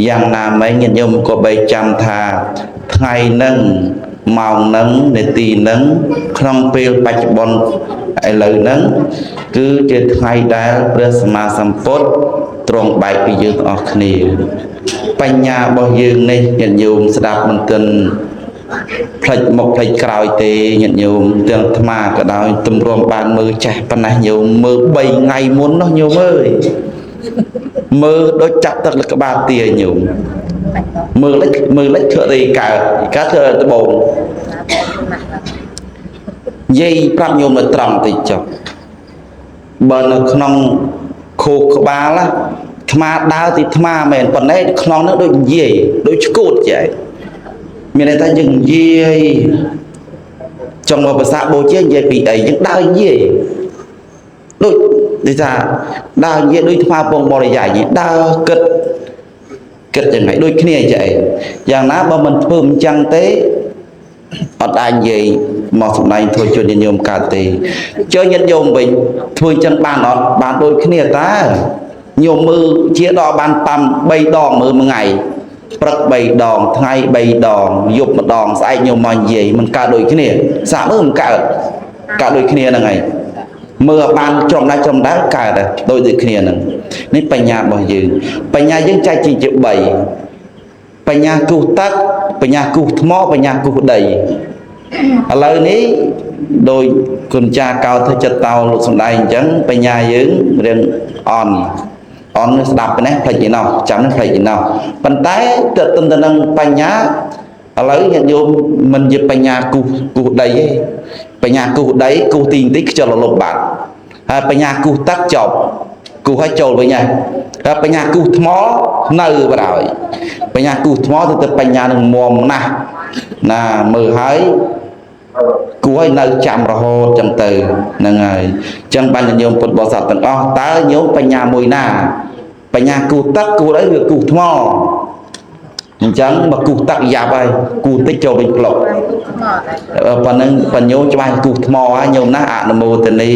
យ៉ាងណាមិញញាតិញោមក៏បីចាំថាថ្ងៃនឹងម៉ោងនឹងនាទីនឹងក្នុងពេលបច្ចុប្បន្នឥឡូវហ្នឹងគឺជាថ្ងៃដែលព្រះសម្មាសម្ពុទ្ធទ្រង់បែកពីយើងទាំងអស់គ្នាបញ្ញារបស់យើងនេះញាតិញោមស្ដាប់មិនទាន់ផ្លេចមកផ្លេចក្រោយទេញាតិញោមទាំងអាត្មាក៏ដោយទម្រាំបានមើលចេះប៉ុណ្ណេះញោមមើល3ថ្ងៃមុននោះញោមអើយមើលដូចចាប់ទឹកលើក្បាលទាញោមមើលលិចធ្វើអីកើតកើតធ្វើដបងនិយាយប្រាប់ញោមនៅត្រង់តិចចុះបើនៅក្នុងខួរក្បាលណាអាត្មាដើរទីអាត្មាមែនប៉ុន្តែក្នុងនោះដូចនិយាយដូចឆ្កួតចេះមានន័យថាយើងនិយាយចង់មកភាសាបូជានិយាយពីអីយើងដើរនិយាយដូចនិយាយថាដើរនិយាយដូចថ្មពងបរិយាយដើរគិតយ៉ាងម៉េចដូចគ្នាចេះយ៉ាងណាបើមិនធ្វើមិនចឹងទេអត់អាចនិយាយមកសម្ដែងធ្វើជនញាតិញោមកើតទេជើញាតិញោមវិញធ្វើចឹងបានអត់បានដូចគ្នាតើញោមមើលជាដល់បាន5 3ដងមើលមួយថ្ងៃព្រឹក3ដងថ្ងៃ3ដងយប់ម្ដងស្អែកញោមមកនិយាយមិនកើតដូចគ្នាសាកមើលមិនកើតកើតដូចគ្នាហ្នឹងហើយមើលឲ្យបានច្រំដែរកើតដូចគ្នាហ្នឹងនេះបញ្ញារបស់យើងបញ្ញាយើងចែកជា3បញ្ញាគូសទឹកបញ្ញាគូសថ្មបញ្ញាគូសដីឥឡូវនេះដោយគុណចាកោធ្វើចិត្តតោលោកសំដែងអញ្ចឹងបញ្ញាយើងរៀងអន់ស្ដាប់នេះផ្លេចឯណោះចាំនេះផ្លេចឯណោះប៉ុន្តែទៅទន្ទឹមនឹងបញ្ញាឥឡូវញាតិញោមមិនជាបញ្ញាគូសដីទេបញ្ញាគូសដីគូសទីបន្តិចខ្ជិលលុបបាត់ហើយបញ្ញាគូសទឹកចប់គូសឲ្យចូលវិញហើយហើយបញ្ញាគូសថ្មនៅបណ្ដោយបញ្ញាគូសថ្មទៅបញ្ញានឹងមុំណាស់ណាមើលហើយគួ ឲ្យនៅចាំរហូតចឹងទៅហ្នឹងហើយចឹងបានញោមពុទ្ធបរិស័ទទាំងអស់តើញោមបញ្ញាមួយណាបញ្ញាគូទឹកគូអីវាគូថ្មអញ្ចឹងមកគូទឹកយ៉ាប់ហើយគូតិចចូលវិញផ្លុក បានទុកថ្មដែរ ប៉ុណ្ណឹងបញ្ញោច្បាស់គូថ្មហើយញោមណាអនុមោទនី